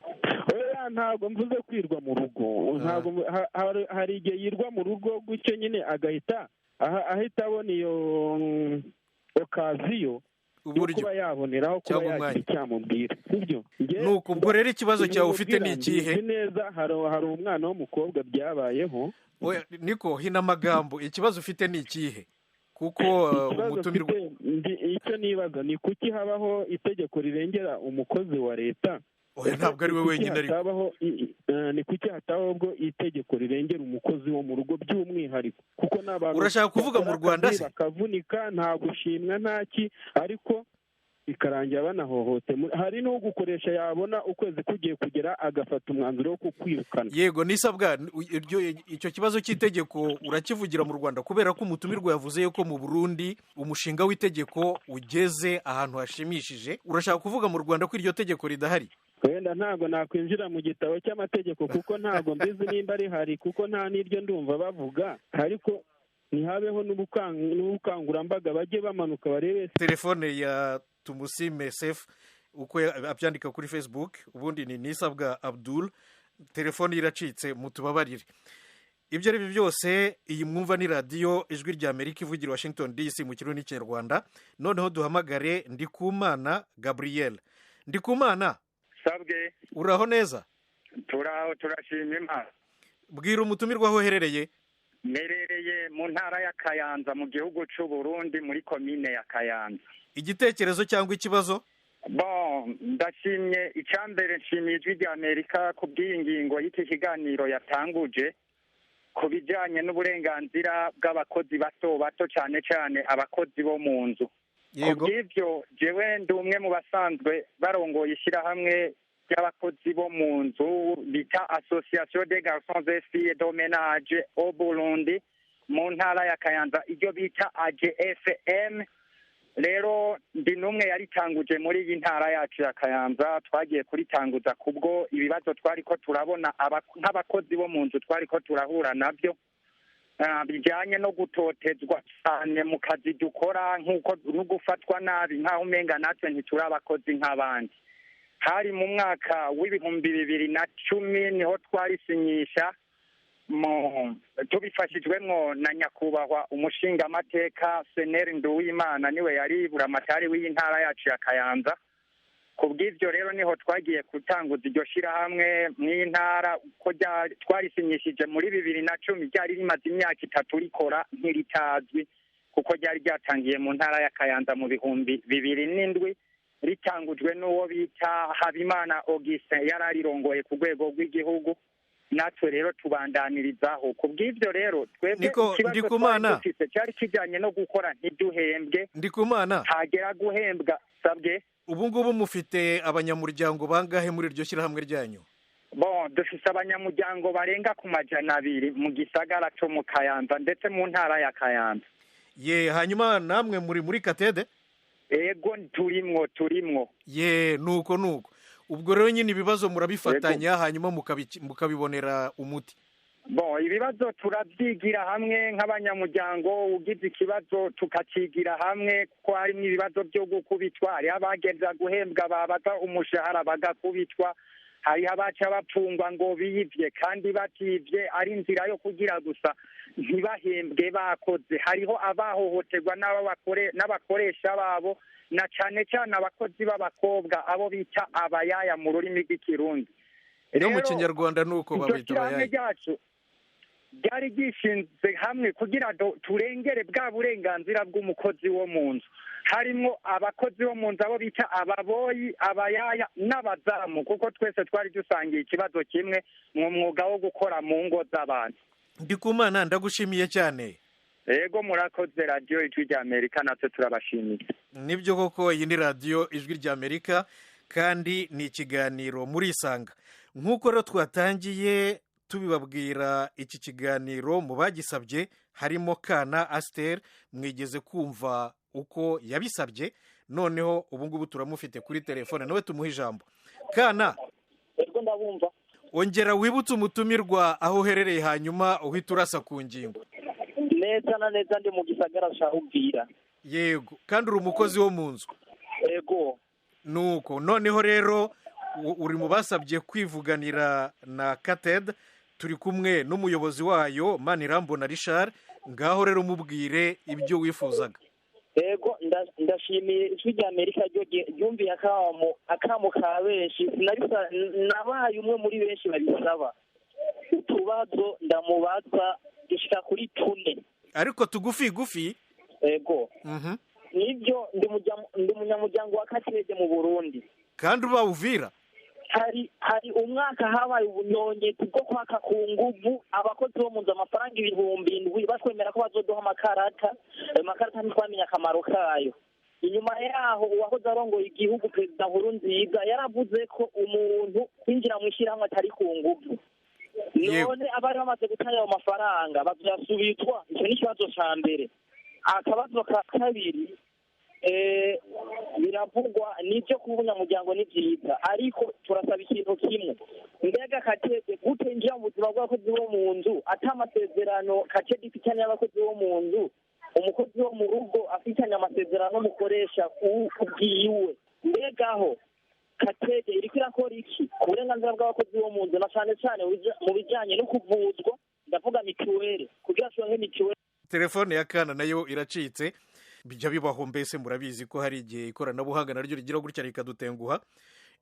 Oya, ntabwo mvuze kwirwa mu rugo. Ntabwo hari igihe yirwa mu rugo gutyo nyine, agahita ahita abona iyo occasion yo Uburyo. kuba yaboneraho kuba Cyangwa yagira umwanya. icyamubwira, sibyo? Nuko ubwo rero ikibazo cyawe ufite ni ikihe? Nzi neza, hari umwana w'umukobwa byabayeho. Oya, niko hina amagambo, ikibazo ufite ni ikihe? Kuko Ikibazo umutumirwa mfite, icyo nibaza ni kuki habaho itegeko rirengera umukozi wa leta? Oya, ntabwo ari we Kuki wenyine ariko. hatabaho ni kuki hatabaho ubwo itegeko rirengera umukozi wo mu rugo by'umwihariko? Kuko n'abantu Urashaka kuvuga mu bakora Rwanda akazi se? bakavunika, nta gushimwa, nta ki, ariko bikarangira banahohote. Hari n'ugukoresha yabona ukwezi kugiye kugera, agafata umwanzuro wo kukwirukana. Yego, Nisabwa, icyo kibazo cy'itegeko urakivugira mu Rwanda, kubera ko umutumirwa yavuze yuko mu Burundi umushinga w'itegeko ugeze ahantu hashimishije. Urashaka kuvuga mu Rwanda ko iryo tegeko ridahari? Wenda ntabwo nakwinjira mu gitabo cy'amategeko, kuko ntabwo mbizi nimba rihari, kuko nta n'iryo ndumva bavuga. Ariko ntihabeho n'ubukangurambaga, bajye bamanuka barebe? Telefone ya Tumusime Sefu, uko abyandika kuri Facebook ubundi ni Nisabwa Abdul, telefone iracitse, mutubabarire. Ibyo ari byo byose, iyi mwumva ni Radiyo Ijwi rya Amerika ivugira Washington DC mu Kirundi n'Ikinyarwanda. Noneho duhamagare Ndikumana Gabriel. Ndikumana. Sabwe. Uraho neza? Turaho, turashima Imana. Bwira umutumirwa aho uherereye. Mperereye mu ntara ya Kayanza, mu gihugu cy'u Burundi, muri komine ya Kayanza. Igitekerezo cyangwa ikibazo? Bon, ndashimye. Icyambere, nshimiye Ijwi rya Amerika ku bw'iyi ngingo y'iki kiganiro yatanguje ku bijyanye n'uburenganzira bw'abakozi bato bato, cyane cyane abakozi bo mu nzu. Yego. Ku bw'ibyo, jewe ndi umwe mu basanzwe barongoye ishyirahamwe ry'abakozi bo mu nzu bita Association des garçons et filles de ménage au Burundi, mu ntara ya Kayanza, iryo bita AGFM. Rero ndi n'umwe yaritanguje muri iyi ntara yacu ya Kayanza. Twagiye kuritanguza kubwo ibibazo twari ko turabona nk'abakozi bo mu nzu twari ko turahura nabyo, bijyanye no gutotezwa cyane mu kazi dukora, nk'uko no gufatwa nabi nk'aho umenga natwe ntituri abakozi nk'abandi. Hari mu mwaka w'2010, niho twarisinyisha mu tubifashijwemwo na nyakubahwa umushingamateka Seneri Nduwimana, niwe yari buramatari w'iyi ntara yacu ya Kayanza. Ku bw'ibyo rero niho twagiye gutanguza iryo shyirahamwe mw'iyi ntara. Ko twarisinyishije muri 2010, ryari rimaze imyaka 3 rikora ntiritazwi, kuko ryari ryatangiye mu ntara ya Kayanza mu 2007, ritangujwe n'uwo bita Habimana Augustin, yari arirongoye ku rwego rw'igihugu. Natwe rero tubandanirizaho. Ku bw'ibyo rero, twebwe Niko, ikibazo twari Ndikumana. dufise cyari kijyanye no gukora ntiduhembwe. Ndikumana. Hagera guhembwa, sabwe. Ubu ngubu mufite abanyamuryango bangahe muri iryo shyirahamwe ryanyu? Bon, dufise abanyamuryango barenga ku 200 mu gisagara cyo mu Kayanza, ndetse mu ntara ya Kayanza. Ye, hanyuma namwe muri muri Katede? Ego, turimwo, turimwo. Ye, nuko nuko, ubwo rero nyine ibibazo murabifatanya, hanyuma mukabibonera umuti. Bon, ibibazo turabyigira hamwe nk'abanyamuryango, ugize ikibazo tukacigira hamwe, kuko harimo ibibazo byo gukubitwa, hariho abagenza guhembwa babaza umushahara bagakubitwa, hariho abaca bapfungwa ngo biyivye kandi bativye, ari inzira yo kugira gusa ntibahembwe bakoze. Hariho abahohoterwa n'abakoresha babo, na cane cane abakozi b'abakobwa, abo bita abayaya mu rurimi rw'ikirundi. No mu kinyarwanda nuko babita abayaya. Ryacu ryari ryishinze hamwe kugira turengere bwa burenganzira bw'umukozi wo mu nzu, harimo abakozi bo mu nzu abo bita ababoyi, abayaya n'abazamu, kuko twese twari dusangiye ikibazo kimwe mu mwuga wo gukora mu ngo z'abantu. Ndikumana, ndagushimiye cyane. Yego, murakoze. Radiyo Ijwi rya Amerika natwe turabashimiye. Nibyo koko, iyi ni Radiyo Ijwi rya Amerika kandi ni ikiganiro Murisanga. Nk'uko rero twatangiye tubibabwira, iki kiganiro mu bagisabye harimo Kana Asiteri, mwigeze kumva uko yabisabye. Noneho ubu ngubu turamufite kuri telefone, nawe tumuhe ijambo. Kana, Yego, ndabumva. ongera wibutse umutumirwa aho uherereye, hanyuma uhita urasa ku ngingo. Neza na neza, ndi mu gisagara cya Uvira. Yego, kandi uri umukozi wo mu nzu? Yego. Nuko noneho rero uri mu basabye kwivuganira na Kated, turi kumwe n'umuyobozi wayo Manirambona Richard. Ngaho rero mubwire ibyo wifuzaga. Yego, ndashimiye Ijwi rya Amerika ryumviye akamo ka benshi. Nabaye umwe muri benshi babisaba. Utubazo ndamubaza dushika kuri tune. Ariko tugufi gufi. Yego, nibyo, ndi umunyamuryango wa Katede mu Burundi. Kandi uba Uvira? Hari umwaka habaye ubunyonyezi bwo kwaka ku nguvu abakozi bo mu nzu amafaranga 7000, batwemera ko bazoduha amakarata. Ayo makarata ntitwamenya akamaro kayo. Inyuma yaho, uwahoze arongoye igihugu, Perezida Nkurunziza, yaravuze ko umuntu kwinjira mu ishyirahamwe atari ku nguvu. None abari bamaze gutanga ayo mafaranga bazoyasubizwa? Icyo ni ikibazo ca mbere. Akabazo ka kabiri, biravugwa nibyo kuba umunyamuryango ni byiza, ariko turasaba ikintu kimwe: mbega Katede gute injira mu buzima bw'abakozi bo mu nzu ata amasezerano Katede ifitanye y'abakozi bo mu nzu? Umukozi wo mu rugo afitanye amasezerano n'umukoresha ubwiwe. Mbegaho Katede iriko irakora iki ku burenganzira bw'abakozi bo mu nzu, na cane cane mu bijanye no kuvuzwa, ndavuga mituweli, kugira turonke mituweli? Telefone ya Kana nayo iracitse, bijya bibaho. Mbese murabizi ko hari igihe ikoranabuhanga naryo rigira gutya rikadutenguha.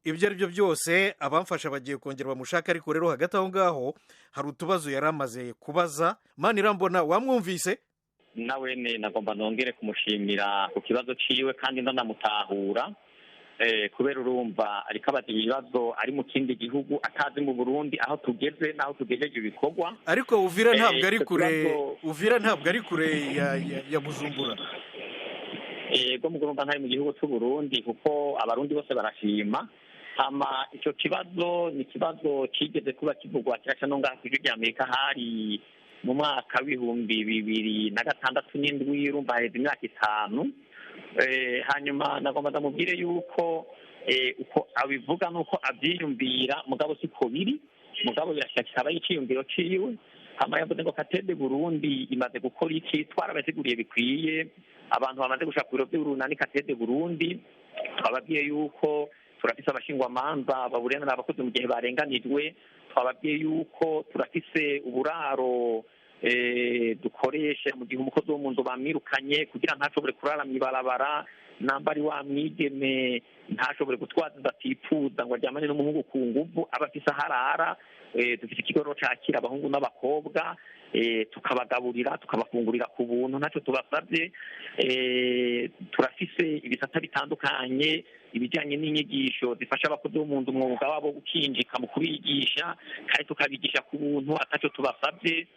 Ibyo ari byo byose, abamfasha bagiye kongera bamushaka. Ariko rero hagati aho ngaho hari utubazo yari amaze kubaza. Manirambona, wamwumvise? Nawe nagomba nongere kumushimira ku kibazo ciwe, kandi ndanamutahura, kubera urumva ariko abaza ibibazo ari mu kindi gihugu, atazi mu Burundi aho tugeze n'aho tugejeje ibikorwa. Ariko Uvira ntabwo ari kure, Uvira ntabwo ari kure ya Bujumbura. Yego, mugomba ntari mu gihugu cy'u Burundi, kuko abarundi bose barashima. Hama icyo kibazo ni ikibazo kigeze kuba kivugwa kiraca no ngaha kw'Ijwi rya Amerika, hari mu mwaka w'2006 n'indwi, urumva haheze imyaka 5. Hanyuma nagomba ndamubwire yuko uko abivuga nuko abyiyumvira, mugabo siko biri, mugabo birashika kikaba iciyumviro ciwe. Hama yavuze ngo Katede Burundi imaze gukora iki? Twarabateguriye bikwiye. Abantu bamaze gushaka ku biro by'urunani Katede Burundi, twababwiye yuko turafise abashingwamanza baburanira abakozi mu gihe barenganijwe, twababwiye yuko turafise uburaro dukoresha mu gihe umukozi wo mu nzu bamwirukanye, kugira ntashobore kurara mw'ibarabara, namba ari wa mwigeme ntashobore gutwaza inda atifuza ngo aryamane n'umuhungu ku nguvu, aba afise aho arara. Dufite ikigo rero cakira abahungu n'abakobwa, tukabagaburira, tukabafungurira ku buntu, ntacyo tubasabye. Turafise ibisata bitandukanye, ibijyanye n'inyigisho zifasha abakozi bo mu nzu umwuga wabo gukinjika, mu kubigisha, kandi tukabigisha ku buntu, atacyo tubasabye.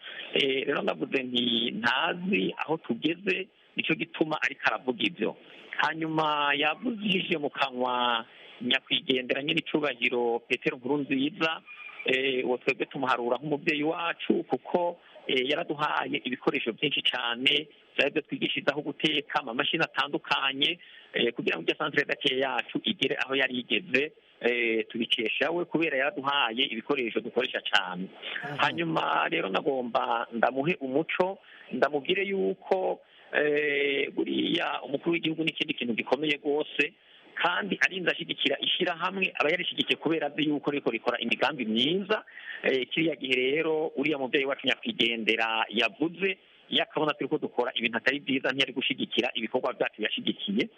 Rero ndavuze nti ntazi aho tugeze, nicyo gituma ariko aravuga ibyo. Hanyuma yavuzije mu kanwa nyakwigendera nyine icubahiro Petero Nkurunziza. Uwo twebwe tumuharura nk'umubyeyi wacu, kuko yaraduhaye ibikoresho byinshi cyane byari byo twigishirizaho guteka, amamashini atandukanye, kugira ngo iryo centre d'accueil yacu igere aho yari igeze. Tubikesha we kubera yaraduhaye ibikoresho dukoresha cyane. Hanyuma rero nagomba ndamuhe umuco, ndamubwire yuko buriya umukuru w'igihugu n'ikindi kintu gikomeye rwose, kandi arinze ashyigikira ishyirahamwe aba yarishyigikiye kubera azi yuko riko rikora imigambi myiza. Kiriya gihe rero uriya mubyeyi wacu nyakwigendera yavuze iyo akabona turi ko dukora ibintu atari byiza, ntiyari gushyigikira ibikorwa byacu yashyigikiye.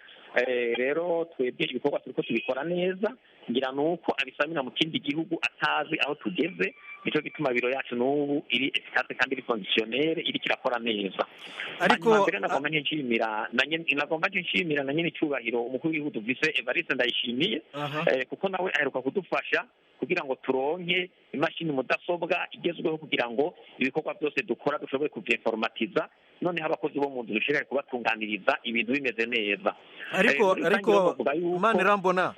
Rero twebwe ibikorwa turi ko tubikora neza, ngira ni uko abisamira mu kindi gihugu atazi aho tugeze. Nicyo gituma biro yacu n'ubu iri efficace kandi iri fonctionnelle, iriko irakora neza. Ariko Hanyuma mbere nagomba nshimira na nyene icyubahiro umukuru w'igihugu dufise, Evariste Ndayishimiye, kuko nawe aheruka kudufasha kugira ngo turonke imashini mudasobwa igezweho, kugira ngo ibikorwa byose dukora dushobore kuvyinformatiza, noneho abakozi bo mu nzu dushobore kubatunganiriza ibintu bimeze neza. Ariko Muri rusange ariko rero bavuga yuko Manirambona,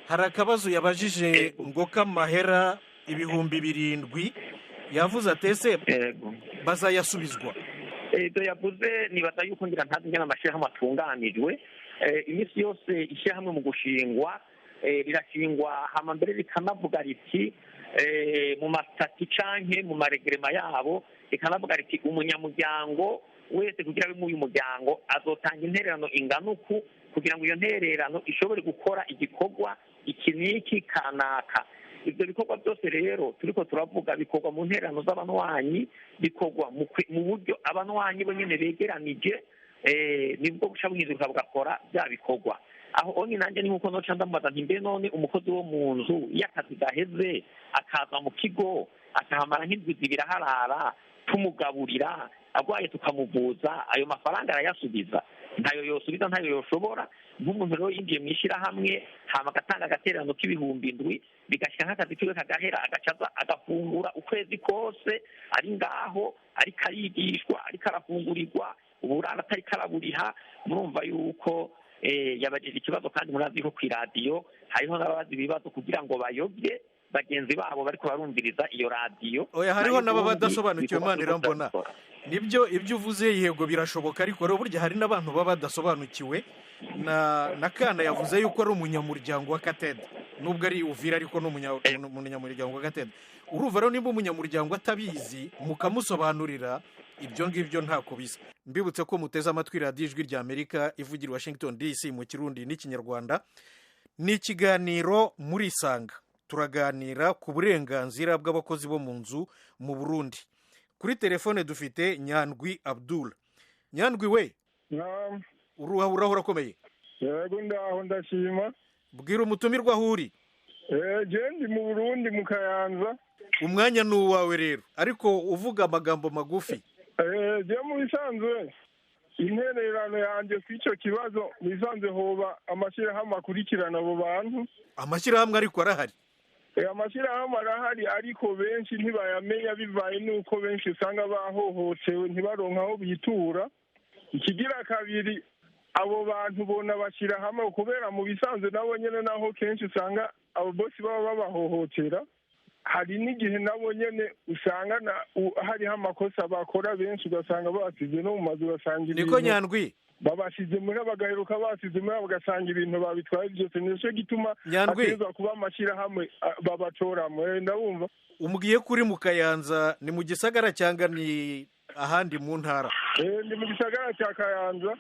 hari akabazo yabajije ngo k'amahera 7000, yavuze atese bazayasubizwa? Ibyo yavuze nibaza yuko ngira ntazi ingene amashyirahamwe atunganijwe. Iminsi yose ishyirahamwe mu gushingwa rirashingwa, hama mbere rikanavuga riti mu masitati canke mu maregerema yabo, rikanavuga riti umunyamuryango wese kugira abe muri uyu muryango azotanga intererano ingana uku, kugira ngo iyo ntererano ishobore gukora igikorwa iki n'iki kanaka. Ibyo bikorwa byose rero turiko turavuga bikorwa mu ntererano z'abanywanyi, bikorwa mu buryo abanywanyi bo nyene begeranije, nibwo buca buhinduka bugakora bya bikorwa. Aho onye nanjye ni nkuko noca ndamubaza nti mbe none umukozi wo mu nzu iyo akazi gaheze akaza mu kigo akahamara nk'indwi 2 aharara, tumugaburira, arwaye tukamuvuza, ayo mafaranga arayasubiza? Ntayo yosubiza, ntayo yoshobora. Nk'umuntu rero yinjiye mu ishyirahamwe hama agatanga agatererano k'7000, bigashyira nk'akazi kiwe kagahera, agaca aza agafungura ukwezi kose ari ngaho, ariko arigishwa, ariko arafungurirwa, uburara atariko araburiha. Murumva yuko yabajije ikibazo, kandi murazi ko kw'iradiyo hariho n'ababaza ibibazo kugira ngo bayobye bagenzi babo bariko barumviriza iyo radiyo. Oya, hariho Nayo n'ababa ubundi badasobanukiwe. ibikorwa turiko Manirambona, turabikora. Nibyo, ibyo uvuze yego birashoboka, ariko rero burya hari n'abantu baba badasobanukiwe. Na Kana yavuze yuko ari umunyamuryango wa Katede, nubwo ari Uvira, ariko ni umunyamuryango wa Katede. Urumva rero nimba umunyamuryango atabizi mukamusobanurira, ibyo ngibyo ntako bisa. Mbibutse ko muteze amatwi radiyo Ijwi rya Amerika ivugira i Washington DC mu Kirundi n'Ikinyarwanda. Ni ikiganiro muri Isanga, turaganira ku burenganzira bw'abakozi bo mu nzu mu Burundi. Kuri telefone dufite Nyandwi Abdul. Nyandwi we, uruha uraho, urakomeye? Yego, ndaho, ndashima. Bwira umutumirwa aho uri. Je ndi mu Burundi, mu Kayanza. Umwanya ni uwawe rero, ariko uvuga amagambo magufi. Je mu bisanzwe intererano yanjye ku icyo kibazo, mu bisanzwe hoba amashyirahamwe akurikirana abo bantu. Amashyirahamwe ariko arahari. Amashyirahamwe arahari, ariko benshi ntibayamenya bivaye n'uko benshi usanga bahohotewe, ntibaronke aho bitura. Ikigira kabiri, abo bantu bona bashyira hamwe, kubera mu bisanzwe nabo nyene naho kenshi usanga abo bosi baba babahohotera. Hari n'igihe nabo nyene usanga hariho amakosa bakora, benshi ugasanga basize no mu mazu, ugasanga Niko ibintu Nyandwi. babashize muri, bagaheruka basize muri, bagasanga ibintu babitwaye byose. Nicyo gituma Nyandwi. hategerezwa kuba amashyirahamwe babatoramo. Ndabumva. Umubwiye ko uri mu Kayanza, ni mu gisagara cyangwa ni ahandi mu ntara? Ndi mu gisagara cya Kayanza.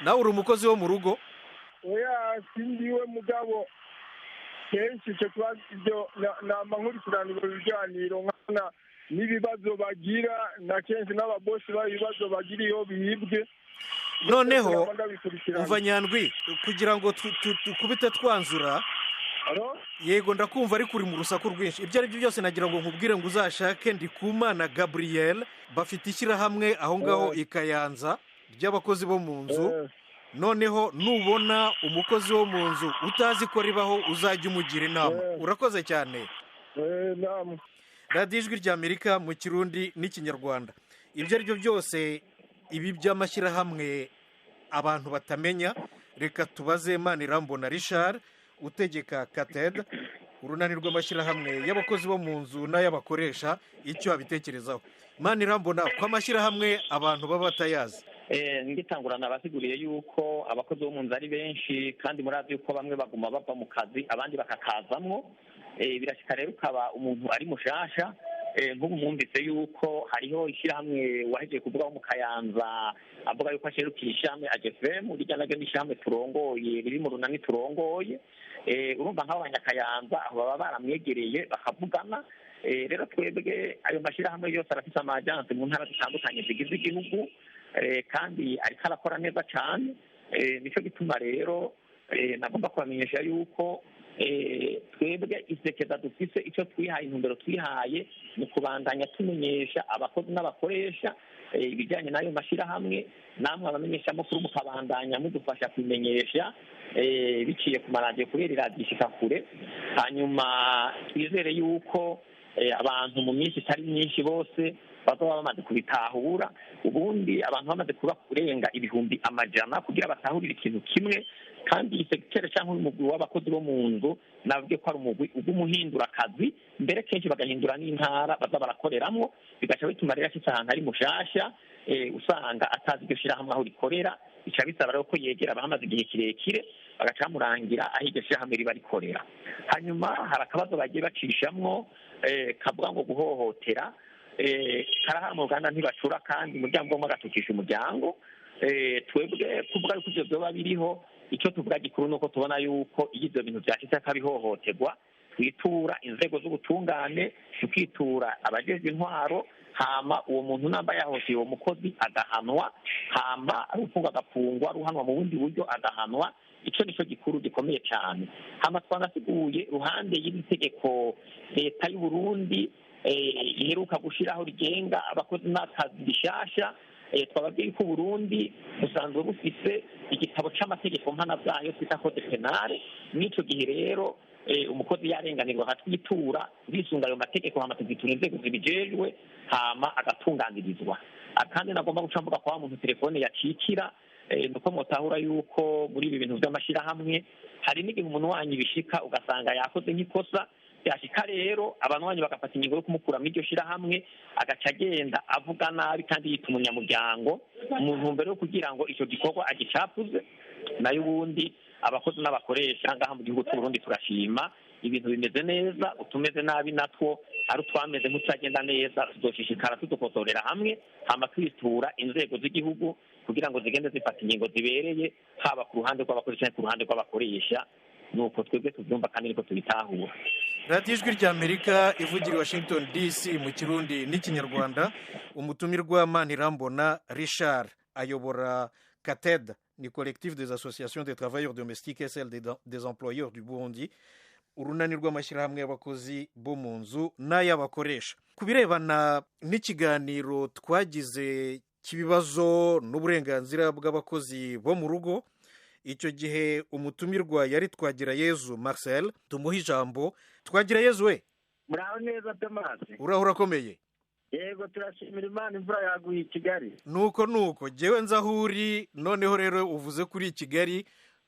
Nawe uri umukozi wo mu rugo? Oya, sindiwe, mugabo kenshi icyo kibazo ibyo nama nkurikirana ibyo biganiro, nkabona n'ibibazo bagira, na kenshi n'ababosi b'ibibazo bagira iyo bibwe. Noneho Nama ndabikurikirana. umva Nyandwi, kugira ngo tukubite twanzura. Alo? Yego, ndakumva, ariko uri mu rusaku rwinshi. Ibyo ari byo byose nagira ngo nkubwire ngo uzashake Ndikumana Gabriel, bafite ishyirahamwe aho ngaho i Kayanza ry'abakozi bo mu nzu. Noneho nubona umukozi wo mu nzu utazi ko ribaho, uzajya umugira inama. Urakoze cyane. Namwe. Radiyo Ijwi rya Amerika mu Kirundi n'Ikinyarwanda. Ibyo ari byo byose, ibi by'amashyirahamwe abantu batamenya, reka tubaze Manirambona Richard utegeka Kated, urunani rw'amashyirahamwe y'abakozi bo mu nzu n'ay'abakoresha, icyo abitekerezaho. Manirambona, ko amashyirahamwe abantu baba batayazi? Ngitangurana abasiguriye yuko abakozi bo mu nzu ari benshi, kandi murazi yuko bamwe baguma bava mu kazi abandi bakakazamwo. Birashika rero ukaba umuntu ari mushasha. Nk'ubu mwumvise yuko hariho ishyirahamwe wahejeje kuvuga wo mu Kayanza, avuga yuko asherukiye ishyirahamwe AGFM, rirya naryo ni ishyirahamwe turongoye, riri mu runani turongoye. Urumva nk'abo banyakayanza aho baba baramwegereye bakavugana. Rero twebwe ayo mashyirahamwe yose arafise amajansi mu ntara zitandukanye zigize igihugu, kandi ariko arakora neza cyane. Nicyo gituma rero nagomba kubamenyesha yuko twebwe isekeza dufise, icyo twihaye, intumbero twihaye ni ukubandanya tumenyesha abakozi n'abakoresha ibijyanye n'ayo mashyirahamwe, namwe abamenyeshamakuru mukabandanya mudufasha kubimenyesha biciye ku maradiyo, kubera iradiyo ishika kure. Hanyuma twizere yuko abantu mu minsi itari myinshi bose bazaba bamaze kubitahura. Ubundi abantu bamaze kuba kurenga 100,000 kugira batahurire ikintu kimwe. Kandi iyi segiteri cyangwa umugwi w'abakozi bo mu nzu nabwiye ko ari umugwi ugumuhindura akazi, mbere kenshi bagahindura n'intara baza barakoreramwo, bigaca bituma rero ashitse ahantu ari mushasha, usanga atazi iryo shirahamwe aho rikorera. Bica bisaba rero ko yegera abahamaze igihe kirekire bagaca bamurangira aho iryo shirahamwe riba rikorera. Hanyuma hari akabazo bagiye bacishamwo kavuga ngo guhohotera karahara mu Ruganda ntibacura, kandi umuryango umwe agatukisha umuryango. Twebwe kuvuga yuko ivyo vyoba biriho, icyo tuvuga gikuru nuko tubona yuko iyo ivyo bintu vyashitse akabihohoterwa, twitura inzego z'ubutungane, tukitura abajejwe intwaro, hama uwo muntu namba yahohoteye uwo mukozi agahanwa, hama ari ufungwa agafungwa, ari uhanwa mu bundi buryo agahanwa. Ico nico gikuru gikomeye cyane. Hama twanasiguye ruhande y'iri tegeko leta y'u Burundi iheruka gushiraho rigenga abakozi n'akazi bishasha. Twababwiye ko Burundi busanzwe bufise igitabo c'amategeko mpanavyaha yo twita code penal. N'ico gihe rero umukozi yarenganirwa akatwitura, bisunga ayo mategeko, hama tuzitura inzego zibijejwe, hama agatunganirizwa. Kandi nagomba guca mvuga kwa muntu telefone yacikira, nuko mutahura yuko muri ibi bintu vy'amashirahamwe hari n'igihe umuntu wanyu bishika ugasanga yakoze nk'ikosa, byashika rero abanywanyi bagafata ingingo yo kumukuramo iryo shirahamwe, agaca agenda avuga nabi kandi yita umunyamuryango mu ntumbero yo kugira ngo ico gikorwa agicapuze. Nayo ubundi abakozi n'abakoresha ngaha mu gihugu c'Uburundi turashima ibintu bimeze neza, utumeze nabi natwo ari utwameze nk'utagenda neza tuzoshishikara tudukosorera hamwe, hama twitura inzego z'igihugu kugira ngo zigende zifata ingingo zibereye, haba ku ruhande rw'abakoresha no ku ruhande rw'abakoresha. Nuko twebwe tubyumva kandi niko tubitahura. Radiyo Ijwi ry'Amerika ivugira i Washington DC mu Kirundi n'iKinyarwanda. Umutumirwa Manirambona Richard ayobora CATED, ni Collectif des Associations des Travailleurs Domestiques et celle des Employeurs du Burundi, urunani rw'amashyirahamwe y'abakozi bo mu nzu n'ay'abakoresha. Ku birebana n'ikiganiro twagize cy'ibibazo n'uburenganzira bw'abakozi bo mu rugo, icyo gihe umutumirwa yari Twagirayezu Marcel. Tumuhe ijambo. Twagirayezu we, muraho neza Thomas? Uraho urakomeye? Yego, turashimira Imana, imvura yaguye i Kigali. Nuko jewe nza aho uri noneho rero uvuze kuri Kigali,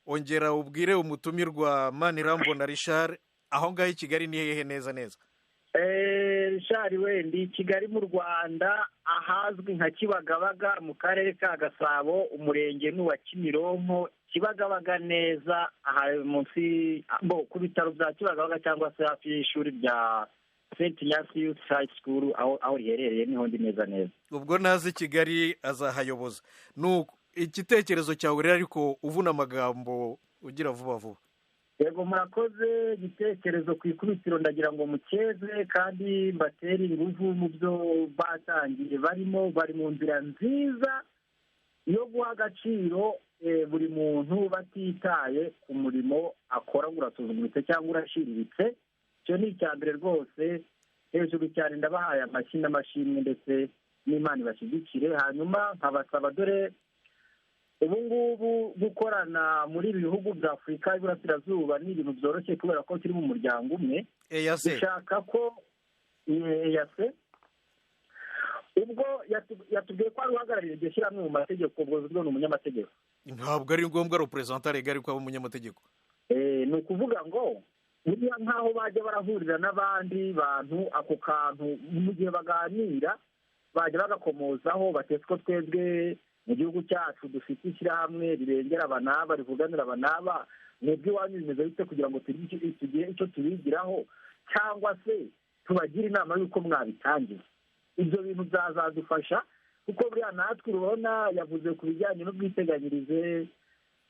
ongera ubwire umutumirwa Manirambona Richard aho ngaho i Kigali ni hehe neza neza? Richard we, ndi i Kigali mu Rwanda, ahazwi nka Kibagabaga mu karere ka Gasabo, umurenge ni uwa Kimironko. Kibagabaga neza aha munsi ku bitaro bya Kibagabaga cyangwa se hafi y'ishuri rya Saint Ignatius High School aho riherereye, niho ndi neza neza. Ubwo nazi Kigali azahayoboza. Nuko igitekerezo cyawe rero, ariko uvuna amagambo ugira vuba vuba. Yego, murakoze. Igitekerezo ku ikubitiro ndagira ngo mukeze kandi mbatere ingufu mu byo batangiye, barimo bari mu nzira nziza yo guha agaciro buri muntu batitaye ku murimo akora ngo urasuzuguritse cyangwa urashiriritse. Icyo ni icya mbere rwose, hejuru cyane, ndabahaye amashyi n'amashimwe ndetse n'Imana ibashyigikire. Hanyuma nkabasaba, dore ubu ngubu gukorana muri ibi bihugu bya Afurika y'Iburasirazuba ni ibintu byoroshye kubera ko turi mu muryango umwe. Dushaka ko EAC ubwo yatubwiye ko ari uhagarariye iryo shyirahamwe mu mategeko, ubwo ni umunyamategeko. Ntabwo ari ngombwa representant legal ko aba umunyamategeko. Ni ukuvuga ngo buriya nk'aho bajya barahurira n'abandi bantu, ako kantu mu gihe baganira bajya bagakomozaho batetse ko twebwe Mu gihugu cyacu dufite ishyirahamwe rirengera aba n'aba, rivuganira aba n'aba, mwebwe iwanyu bimeze bite kugira ngo tugire icyo tubigiraho, cyangwa se tubagire inama y'uko mwabitangiza. Ibyo bintu byazadufasha, kuko buriya natwe urabona yavuze ku bijyanye n'ubwiteganyirize,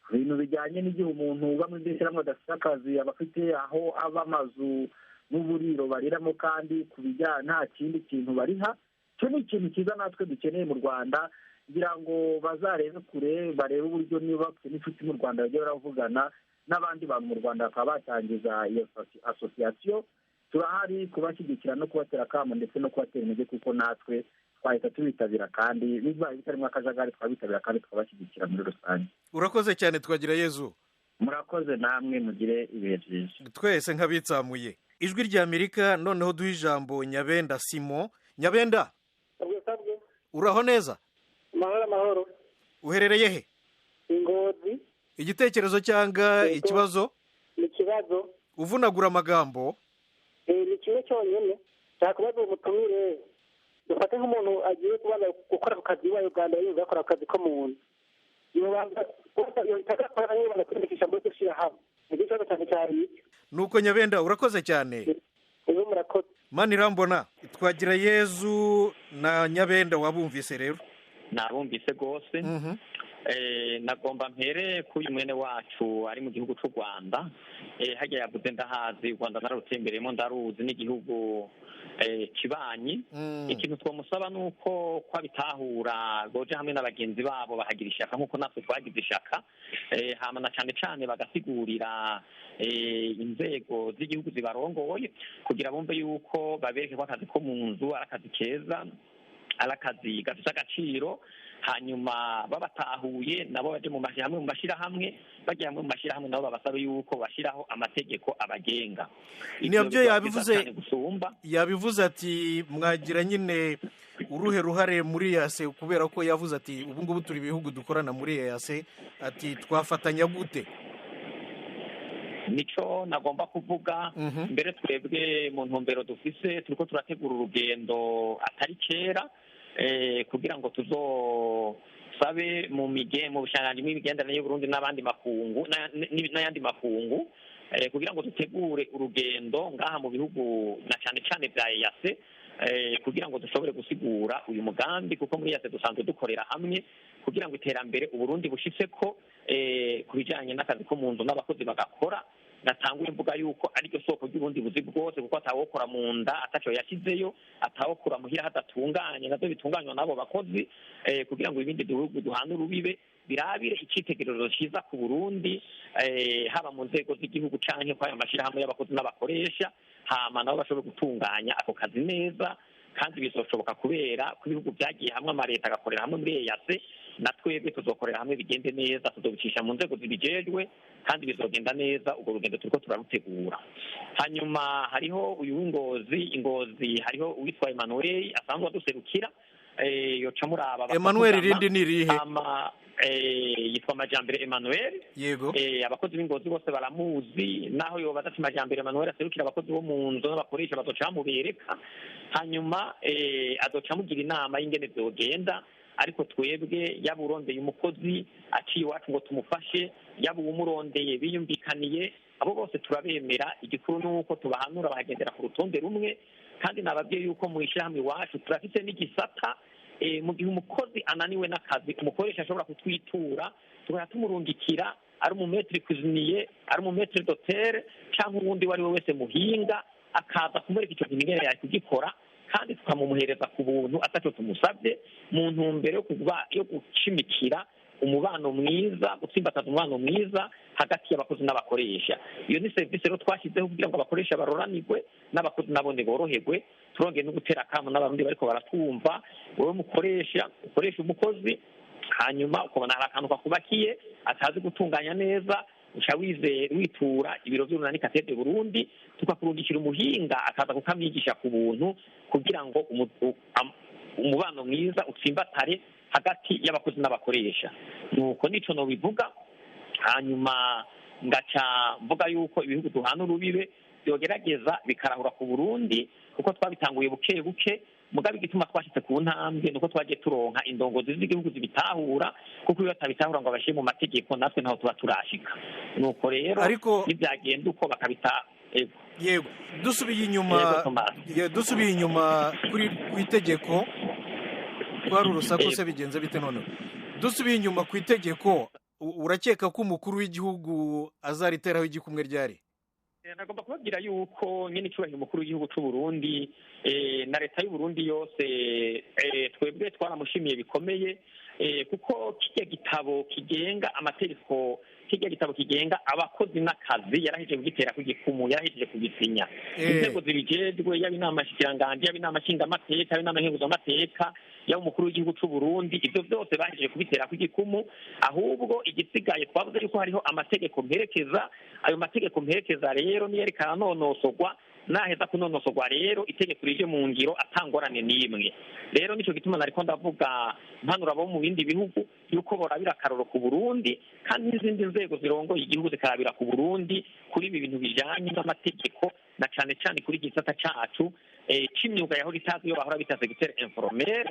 ku bintu bijyanye n'igihe umuntu uba muri iryo shyirahamwe adafite akazi, aba afite aho aba, amazu n'uburiro bariramo, kandi ku bijyanye nta kindi kintu bariha. Icyo ni ikintu cyiza natwe dukeneye mu Rwanda, kugira ngo bazarebe kure, barebe uburyo niba bafite n'inshuti mu Rwanda bajya baravugana n'abandi bantu mu Rwanda bakaba batangiza iyo asosiyasiyo. Turahari kubashyigikira no kubatera akamo ndetse no kubatera intege, kuko natwe twahita tubitabira, kandi bibaye bitarimo akajagari twabitabira kandi tukabashyigikira muri rusange. Urakoze cyane Twagira Yezu. Murakoze namwe, mugire ibihe byiza. Twese nk'abitsamuye. Ijwi rya Amerika, noneho duha ijambo Nyabenda Simon. Nyabenda, uraho neza? Amahoro amahoro. Uherereye he? Ingozi. Igitekerezo cyangwa ikibazo? Ni ikibazo. Uvunagura amagambo. Ni kimwe cyonyine cyakubaza umutumire. Dufate nk'umuntu agiye kubanza gukora ku kazi iwawe bwa mbere, yumva akora akazi ko mu nzu, yobanza kwiyandikisha muri iryo shyirahamwe. Nicyo kibazo cyane cyane icyo. Nuko Nyabenda, urakoze cyane. Ejo murakoze. Manirambona, Twagira Yezu na Nyabenda wabumvise rero? Nabumvise rwose. Nagomba mpere ko uyu mwene wacu ari mu gihugu cy'u Rwanda. Hajya yavuze ndahazi, u Rwanda narutembereyemo, ndaruzi, n'igihugu kibanyi. Ikintu twamusaba ni uko ko abitahura goje hamwe na bagenzi babo bahagira ishaka nk'uko natwe twagize ishaka, hama na cyane cyane bagasigurira inzego z'igihugu zibarongoye, kugira bumve yuko babereke ko akazi ko mu nzu ari akazi keza, ari akazi gafite agaciro. Hanyuma babatahuye nabo baje mu hamwe mu mashyirahamwe, bagiye hamwe mu mashyirahamwe nabo babasabe yuko bashyiraho amategeko abagenga. Nibyo yabivuze, yabivuze ati mwagira nyine uruhe ruhare muri EAC, kubera ko yavuze ati ubu ngubu turi ibihugu dukorana muri EAC, ati twafatanya gute? Nico nagomba kuvuga. Mbere twebwe mu ntumbero dufise turiko turategura urugendo atari kera, kugira ngo tuzosabe mu mu bushanganji bw'imigenderanire y'u Burundi n'abandi makungu n'ayandi makungu, kugira ngo dutegure urugendo ngaha mu bihugu na cyane cyane bya EAC, kugira ngo dushobore gusigura uyu mugambi, kuko muri EAC dusanzwe dukorera hamwe kugira ngo iterambere Uburundi bushitse ko ku bijanye n'akazi ko mu nzu n'abakozi bagakora. Natanguye mvuga yuko ariryo soko ry'ubundi buzi bwose, kuko atawokora mu nda ataco yashizeyo, atawokora muhira hadatunganye, navyo bitunganywa n'abo bakozi, kugira ngo ibindi bihugu duhana urubibe birabire icitegererezo ciza ku Burundi, haba mu nzego z'igihugu canke kw'ayo mashirahamwe y'abakozi n'abakoresha, hama nabo bashobore gutunganya ako kazi neza. Kandi bizoshoboka kubera ko ibihugu byagiye hamwe, amareta agakorera hamwe muri EAC, na twebwe tuzokorera hamwe bigende neza, tuzobicisha mu nzego zibijejwe kandi bizogenda neza. Urwo rugendo turiko turarutegura. Hanyuma hariho uyu w'Ingozi, Ingozi hariho uwitwa Emmanuel asanzwe aduserukira, yoca muraba. Emmanuel rindi ni rihe? Yitwa Majambere Emmanuel. Yego. Abakozi b'Ingozi bose baramuzi, naho yobaza ati Majambere Emmanuel aserukira abakozi bo mu nzu n'abakoresha, bazoca bamubereka. Hanyuma azoca amugira inama y'ingene vyogenda. Ariko twebwe yaba urondeye umukozi aciye iwacu ngo tumufashe, yaba uwumurondeye biyumvikaniye, abo bose turabemera. Igikuru ni uko tubahanura bahagendera ku rutonde rumwe. Kandi nababwiye yuko mu ishyirahamwe iwacu turafite n'igisata, mu gihe umukozi ananiwe n'akazi umukoresha ashobora kutwitura, tukaba tumurungikira, ari umumetre cuisinier, ari umumetre d'hôtel cyangwa uwundi uwo ari we wese muhinga, akaza kumwereka icyo kintu ingene yari kugikora, kandi tukamumuhereza ku buntu ataco tumusabye, mu ntumbero yo kuba yo gushimikira umubano mwiza, gutsimbataza umubano mwiza hagati y'abakozi n'abakoresha. Iyo ni serivisi rero twashyizeho kugira ngo abakoresha baroranirwe n'abakozi nabone boroherwe. Turongeye no gutera akamo n'abarundi bariko baratwumva, wowe mukoresha ukoresha umukozi, hanyuma ukabona hari akantu kakubakiye atazi gutunganya neza, uca witura ibiro vy'urunani Katede Burundi, tukakurungikira umuhinga akaza kukamwigisha ku buntu, kugira ngo umubano mwiza utsimbatare hagati y'abakozi n'abakoresha. Nuko nico no bivuga. Hanyuma ngaca mvuga yuko ibihugu duhana urubibe byogerageza bikarahura ku Burundi, kuko twabitanguye buke buke. Mugabe igituma twashitse ku ntambwe nuko twagiye turonka indongozi z'igihugu zibitahura, kuko iyo batabitahura ngo abashyire mu mategeko, natwe ntaho tuba turashika. Nuko rero nibyagenda uko bakabita. Yego, dusubiye inyuma, dusubiye inyuma kuri ku itegeko, kwari urusaku se bigenze bite? Noneho dusubiye inyuma ku itegeko, urakeka ko umukuru w'igihugu azariteraho igikumwe ryari? Nagomba kubabwira yuko nyine icyubahiro umukuru w'igihugu cy'u Burundi na leta y'u Burundi yose, twebwe twaramushimiye bikomeye, kuko kijya gitabo kigenga amategeko, kijya gitabo kigenga abakozi n'akazi, yarahejeje kugitera ku gikumu, yarahejeje kugisinya. Inzego zibijejwe, yaba inama nshikiranganji, yaba inama nshingamateka, yaba inama nkenguzamateka, yaba umukuru w'igihugu cy'u Burundi, ibyo byose bahejeje kubitera ku gikumu. Ahubwo igisigaye, twavuze yuko hariho amategeko mperekeza. Ayo mategeko mperekeza rero niyo ariko aranonosorwa. Naheza kunonosorwa rero, itegeko rije mu ngiro atangorane n'imwe. Rero nicyo gituma nariko ndavuga mpanura abo mu bindi bihugu yuko borabira akaroro ku Burundi, kandi n'izindi nzego zirongoye igihugu zikarabira ku Burundi kuri ibi bintu bijanye n'amategeko, na cane cane kuri gisata cacu c'imyuga yahora itazwi, iyo bahora bita secteur informel,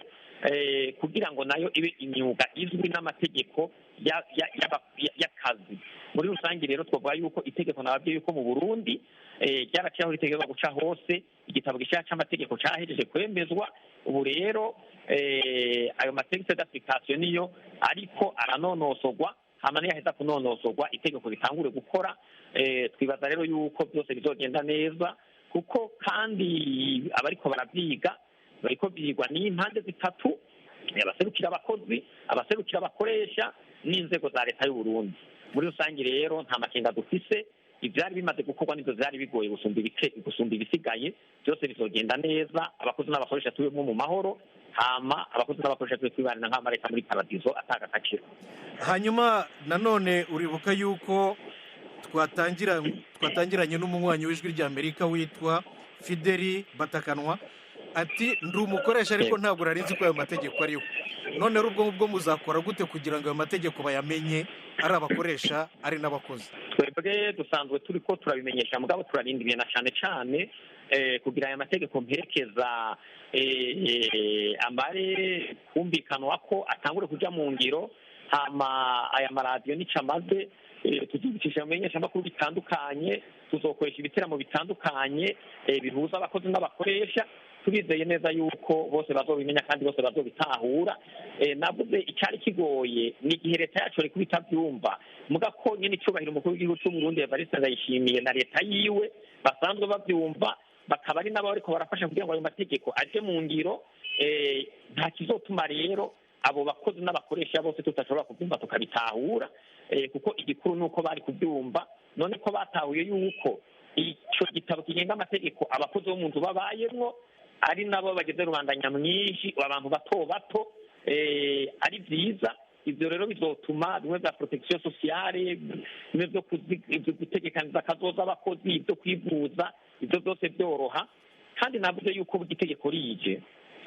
kugira ngo nayo ibe imyuga izwi n'amategeko y'akazi muri rusange. Rero twavuga yuko itegeko, nababwiye yuko mu Burundi ryaraciye aho ritegerezwa guca hose. Igitabo gishya c'amategeko cahejeje kwemezwa. Ubu rero ayo mategeko d'application niyo ariko aranonosorwa, hama niyo aheza kunonosorwa, itegeko ritangure gukora. Twibaza rero yuko byose bizogenda neza, kuko kandi abariko baravyiga, bariko byigwa n'impande zitatu: abaserukira abakozi, abaserukira abakoresha n'inzego za leta y'u Burundi muri rusange. Rero nta makenga dufise. Ivyari bimaze gukorwa nivyo vyari bigoye gusumba ibisigaye. Byose bizogenda neza, abakozi n'abakoresha tubemwo mu mahoro, hama abakozi n'abakoresha tube twibanira nk'abamarayika muri paradizo atagakaciro. Hanyuma nanone uribuka yuko twatangiranye n'umunywanyi w'Ijwi ry'Amerika witwa Fideli Batakanwa, ati: "Ndi umukoresha, ariko ntabwo nari nzi ko ayo mategeko ariho." None rero ubwo ngubwo muzakora gute kugira ngo ayo mategeko bayamenye, ari abakoresha ari n'abakozi? Twebwe dusanzwe turi ko turabimenyesha, mugabo turarindiriye na cane cane kugira aya mategeko mperekeza amare kumvikanwa ko atangure kuja mu ngiro. Hama aya maradiyo nico amaze, tuzibicisha mu menyeshamakuru bitandukanye, tuzokoresha ibiteramo bitandukanye bihuza abakozi n'abakoresha. Turizeye neza yuko bose bazobimenya kandi bose bazobitahura. Navuze icyari kigoye ni igihe leta yacu ariko itabyumva, muga ko nyine icyubahiro umukuru w'igihugu cy'u Burundi Evariste Ndayishimiye na leta yiwe basanzwe babyumva, bakaba ari nabo ariko barafasha kugira ngo ayo mategeko aje mu ngiro. Nta kizotuma rero abo bakozi n'abakoresha bose tutashobora kubyumva tukabitahura, kuko igikuru ni uko bari kubyumva. None ko batahuye yuko icyo gitabo kigenga amategeko abakozi bo mu nzu babayemwo, ari nabo bageze rubanda nyamwinshi, abantu bato bato, ari byiza. Ibyo rero bizotuma bimwe bya protection sociale, bimwe byo gutegekaniza akazoza abakozi, ibyo kwivuza, ibyo byose byoroha. Kandi navuze yuko itegeko rije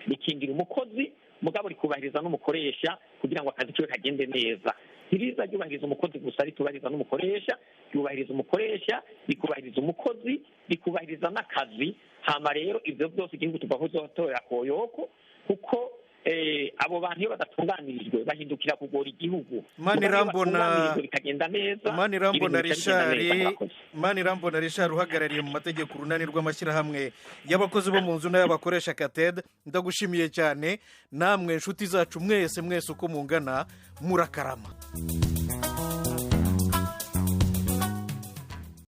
rikingira umukozi, mugabo rikubahiriza n'umukoresha kugira ngo akazi kiwe kagende neza. Ntiriza ryubahiriza umukozi gusa, ritubahiriza n'umukoresha, ryubahiriza umukoresha, rikubahiriza umukozi, rikubahiriza n'akazi. Hama rero ivyo byose igihugu tuva kuzotorera koyoko, kuko abo bantu iyo badatunganirijwe bahindukira kugora igihugu. Manirambona bikagenda neza. Manirambona Richard, Manirambona Richard, uhagarariye mu mategeko urunani rw'amashyirahamwe y'abakozi bo mu nzu n'ay'abakoresha KATED, ndagushimiye cyane. Namwe inshuti zacu mwese mwese uko mungana, murakarama.